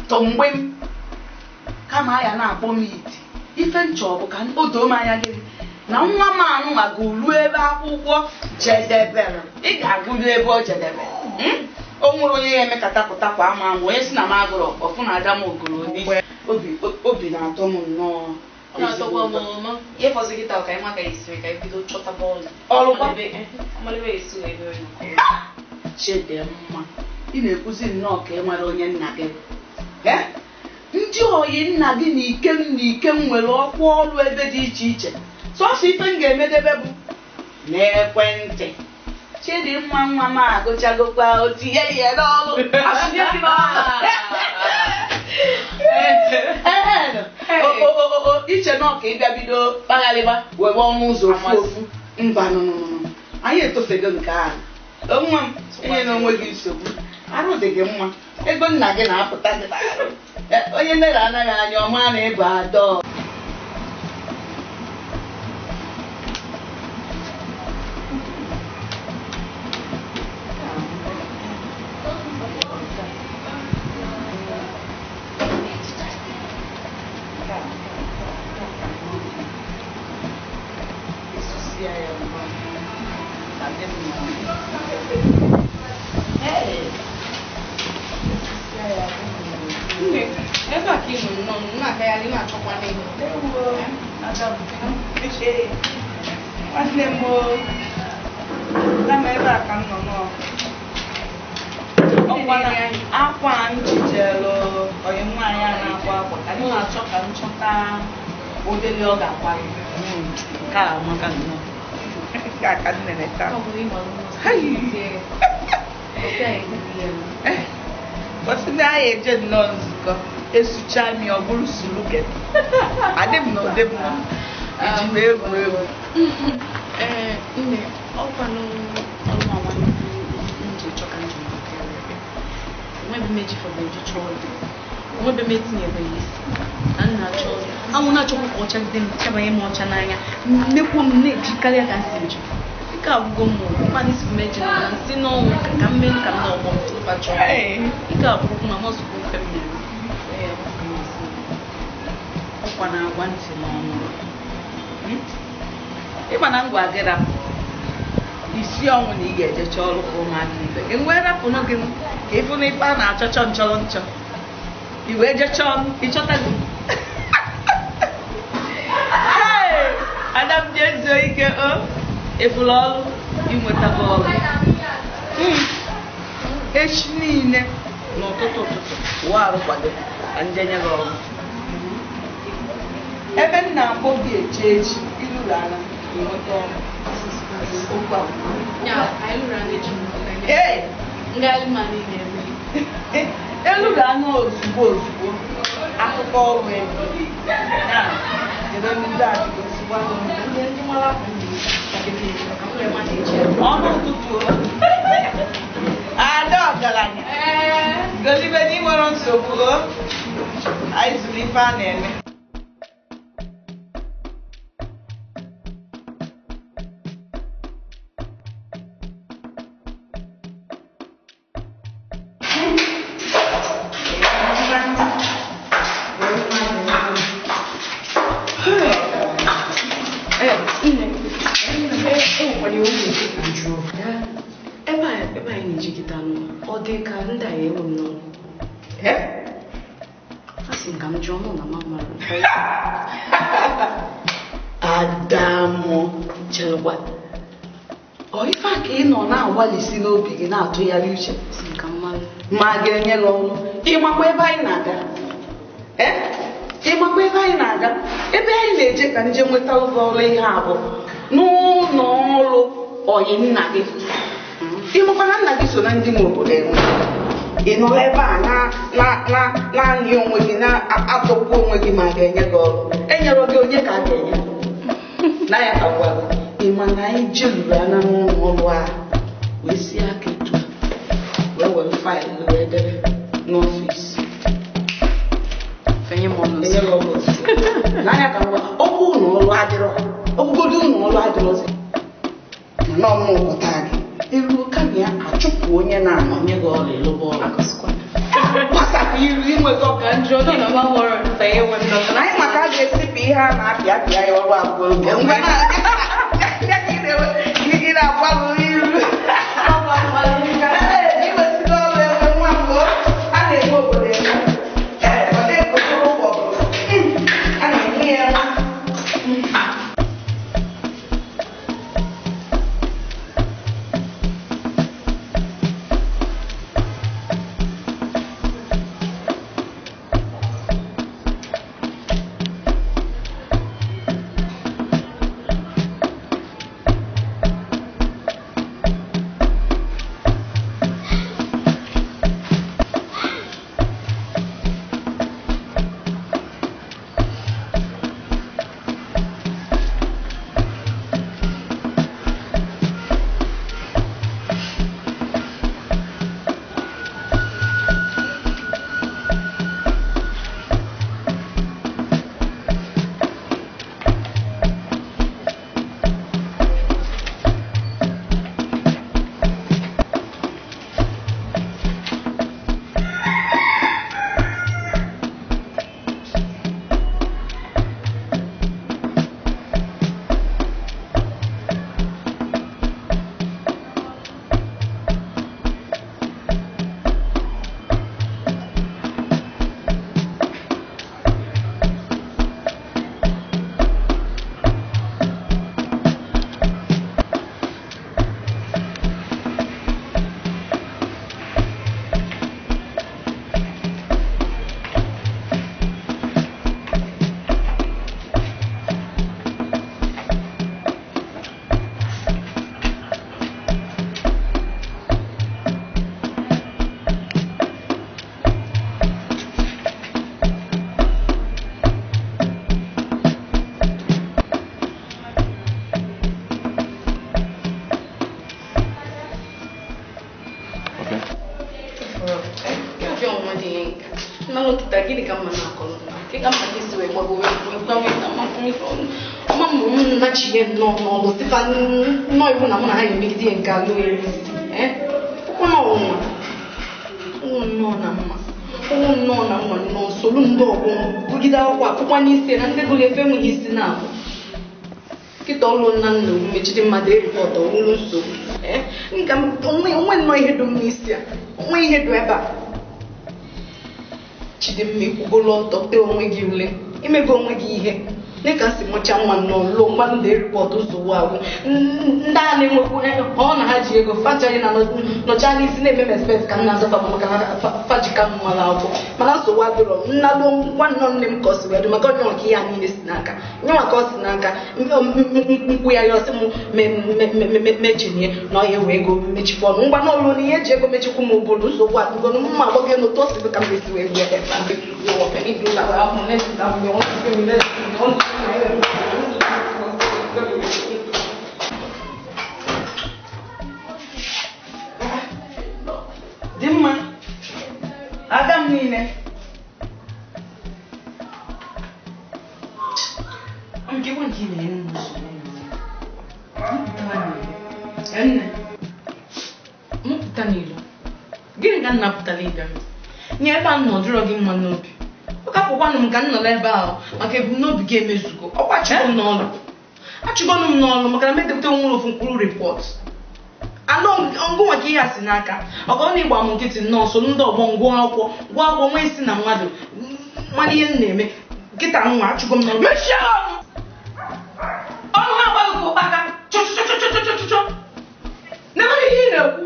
tọmgbe m. Kama ya na-akpọ m iti. Ife nchọ bụ ka o doo m anya gị na nwa m anụnwa ga-olu ebe akwụkwọ jedebere. Ị ga-agụru ebe ọ jedebere. O nwere onye ya emekata pụta kwa ama ama onye si na m agụrụ ọfụ na ada m ogoro n'isi. Obi na-atọ m nnọọ. Ọ na-atọkwa m ọma. Ihe fọzọ kịta ka anyị maka esiri ka anyị bido chọtaba ọrụ. Ọrụkwa? Amalebe esi wee mere nke Chidimma, ị na-ekwuzi nnọọ ka ị mara onye nna gị. Ndị oyi nna gị na ikem na ikem nwere ọkwa ọrụ ebe dị iche iche. Sọsọ ife m ga-emedebe bụ n'ekwentị. Chidimma nwa m agụchagokwa o tinye ya n'ọrụ. Asụnye gị n'ọrụ. Iche nọ ka ị bịa bido kpagharịba were ọnụ ụzọ ofu ofu. Mba nụnụnụ. Anyị etofego nke ahụ. Nwa m, enye na onwe gị nsogbu. Arụ dị gị mma. Ego nna gị na-apụta gị n'arụ. Onye nlere anaghị anya ọma na-ebu adọ. Ebe a ka ị nọ nnọọ na-agagharị na-achọkwa n'ihu. Nwanne m o, na m ebe a ka m nọ nọọ. O Ọkwa akwa m jijelu onye nwaanyị a na-akwa akwa ka m na-achọ ka m chọta ụdịrị ọ ga-akwa. Nke a amaka nnọọ. Nke a ka m nene taa. Kwesị na anyị eje nnọọ nzukọ esucha mi ọ bụrụ suluke. Adị m na ụdị m nọ iji m egwu egwu. Ee, nne, ọkwanụ ọrụ nwa m ji chọ ka njem onwebe m ejifọba eji chọọ ọrụ, onwebe m etinyebeghị isi na nna achọ ọrụ. Anwụ na-achọkwa ka ọcha gide m, chabanye m ọcha n'anya, mekwuo m na-ejikarịa ka m si eji. Ike agwụgo m, mmadụ isi m eji na nsị n'ọnwụ ka m mee ka m na ọgbọ m tụpa chọọ. Ike agwụgwụ ma mọzụkwa ofe m mere. Ọkwa na-agwa ntị n'ọnụ. Ịma na ngwa gị rapụ isi ọnwụ na ị ga-ejecha ọrụ ka ụmụaka ibe gị nwee rapụnụ gị ka ịfụ na ife a na-achọchọ nchọrọ nchọ i wee jechaa ọrụ ịchọta gị. Ada m jee zuo ike o ịfụrụ ọrụ inwetago ọrụ. Echi niile n'ụtụtụ ụtụtụ ụwa arụ kwado ka nje nye gị ọrụ. Ebe m na-akpọ gị eche echi iluru ala inweta ọrụ. Eluru anya ozugbo ozugbo akụkọ ọrụ ego ọnụ ụtụtụ. Ada ọgaranya golibe na ịnwere nsogbu o anyị zụrụ ife a na-eme. Ebe anyị na-eji kịta nụ, ọ dị ka ndị a enwe m n'ọrụ. A sị m ka m jụọ mụ na mama. Adamụ cherekwa. Ọ ife a ka ị nọ na-agbalịsi n'obi gị na-atụgharị uche ma a ga-enye gị ọrụ. Ịmakwa ebe anyị na-aga? Ịmakwa ebe anyị na-aga? Ebe anyị na-eje ka nje nweta ụgwọ ọrụ ihe a bụ n'ụlọ ọrụ ọyị nna gị. Ịmakwa na nna gị so na ndị nwe obodo enwe. Ị nọrọ ebe a na-anyị onwe gị na-atọkwu onwe gị ma a ga-enye gị ọrụ. Enyere gị onye ka a ga-enye? Na ya ka gwa gị. Ị ma na anyị jeluru anya n'ụlọ ọrụ a wee sie aka etu a wee were faịlụ wee debe n'ọfịs. Enye m ọrụ Enye gị ọrụ ozugbo. N'anya ka ngwa okwu ụlọ ọrụ adịrọ okwugodo ụlọ ọrụ adịrọzi mana ọmụ ụkọta gị eruo kama ya achụpụ onye na-anọ nye gị ọrụ ịlụba ọrụ. Gbasapụ iru inweta Ka njọ nọ na mama ọrụ nta enwe m n'ọrụ. Na anyị maka a ga-esipụ ihe a na-apịa apịa ya ọrụ abụọ oge mgbe ị na-agbalụ iru. Iwesigo ọrụ enwe nwa mbụ a na-enwe obodo enwe. Ọ na-ekokoro ụgbọgụrụ a na-enwe ya nwa. Gịnị ka mma na-akọrọ nke ka mma ka esi wee gbago wee gbanwee ọma m nachie nnọọ n'ọlụ sịfa nnọọ iwu na mụ na ha ga-emegide ihe nke alụ isi ụkwụ na ọnwụnwa ụwụ nnọọ na mma ụwụ nnọọ na mma nnọọ soro ndị ọgbọ gụgide akwụkwọ akwụkwọ n'isi na ndị gụrụ efe enweghị isi na-abụ kịta ọlụ nna nna omume Chidimma dee ripọtụ ọwụlụ nsogbu nka onwe nnọọ ihe dum n'isi a onwe ihe dị ebe a Chidimma ikwugolo ọtọ tee onwe gị ule imego onwe gị ihe dịka si mụcha nwa nnọọ lụọ mgbanụ dee ripọtụ nsogbu agwụ ndị a na-enwekwu ọ na ha ji ego fachaghị na nọcha n'isi na-eme m expect ka m na-azọfa maka na fajika m mara akwụkwọ mana nsogbu adịrọ nnalụ ngwa nnọọ nne m ka ọ si wee dị maka onye ọka ihe a niile si n'aka nyenwa ka ọ si n'aka mkpu ya ya ọsị m mejinie na ọhịa wee ego mechikwa ọnụ ngwa n'ọlụ na ihe eji ego mechikwu m obodo nsogbu adịgo na mma agbọghọ n'otu o si dị ka m esi wee gbuo ebe Dị mma, ada m niile. Nke nwa nke na-enye m nsogbu. Nne, mụpụta n'ilo. Gịnị ka m na-apụtara ịbịa m? Nye ebe a nọ jụrụ gị mma n'obi. Ọ kapụkwanụ m ka m nọrọ ebe ahụ maka ebumnobi gị emezugo. Ọkwa achụgo m n'ọlụ. Achụgonụ m n'ọlụ maka na m edepụta onwe ofu mkpụrụ ripọt. Anọ ngụ maka ihe a si n'aka. Ọka ọ na-ịgba m nkịtị nnọọ so ndị ọgbọ ngụọ akwụkwọ gụọ akwụkwọ nwee isi na mmadụ mana ihe m na-eme nkịta nwa achụgo m n'ọlụ. Mechie ọnụ! Ọnụ ha agbaghị ka ụkpaka chọchọchọchọchọchọ. Negodi ihe ị na-ekwu.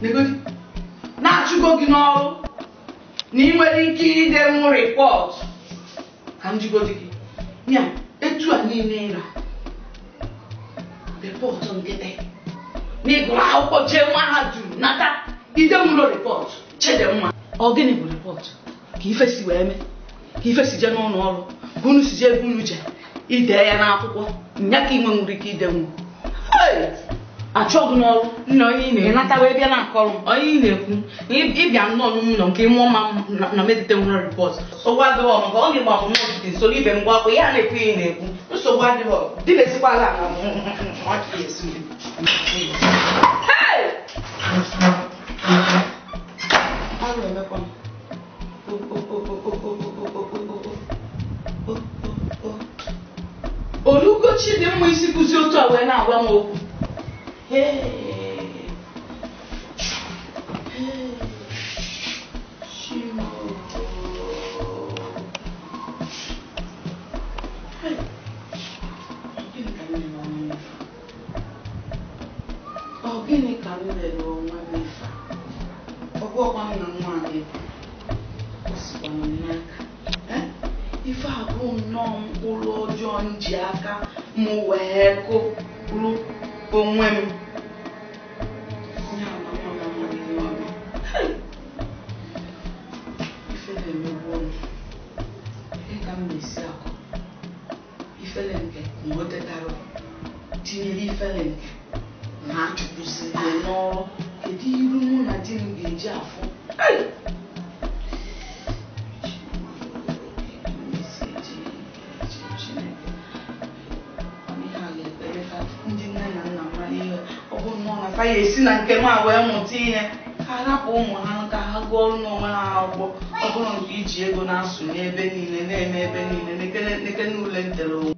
Negodi. Na-achụgo gị n'ọrụ na ị nwere ike ide nwu ripọt ka m jigodi gị. Ya etu a niile ịra ripọtụ nkịtị na ịgụrụ akwụkwọ jee mahadum nata ide nwụrụ ripọtụ Chidimma. Ọ gịnị bụ ripọtụ? Ka ife si wee mee, ka ife si jee n'ụlọ ọrụ, ka unu si jee ebe unu jee ide ya n'akwụkwọ nya ka ị nwenwuru ike ide nwu. Achọghị n'ọrụ nna onye ị na-ekwu ịnata wee bịa na-akọrọ m. Onye ị na-ekwu ịbịa nnọọ n'ụlọ nke mụọ ma na medite nwere ripọt Nsogbu adịghị maka ọ ga-egba m n'ogige soro ibe m gwa akwụkwọ ya na-ekwu ihe ị na-ekwu nsogbu adịghị dịbezikwala ala Olugo Chidimma isi kụzi otu a wee na-agwa m okwu. Ọ gịnị ka m mere onwe m ife a? Ọ bụ ọkwa m na nwa anyị o sikwa m n'aka. Ife a bụ nnọọ mkpụrụ ọjọọ m ji aka m wee kụrụ onwe m. Ife na-emegbu m. Ka m na-esi akụ ifele nke na o tetara tinyere ifele nke na achụpụsịrị n'ọrụ. Kedu iru mụ na di m ga-eji afụ? Ndị nne na nna mara ihe ọ bụ nnọọ na fa ya esi na nke m a wee mụta ihe ka ha rapụ ụmụ ha ka ha gụọ ọrụ n'onwe ha akwụkwọ ọ bụrụ nke iji ego na-asụ n'ebe niile na-eme ebe niile nekene ule ntere onwe.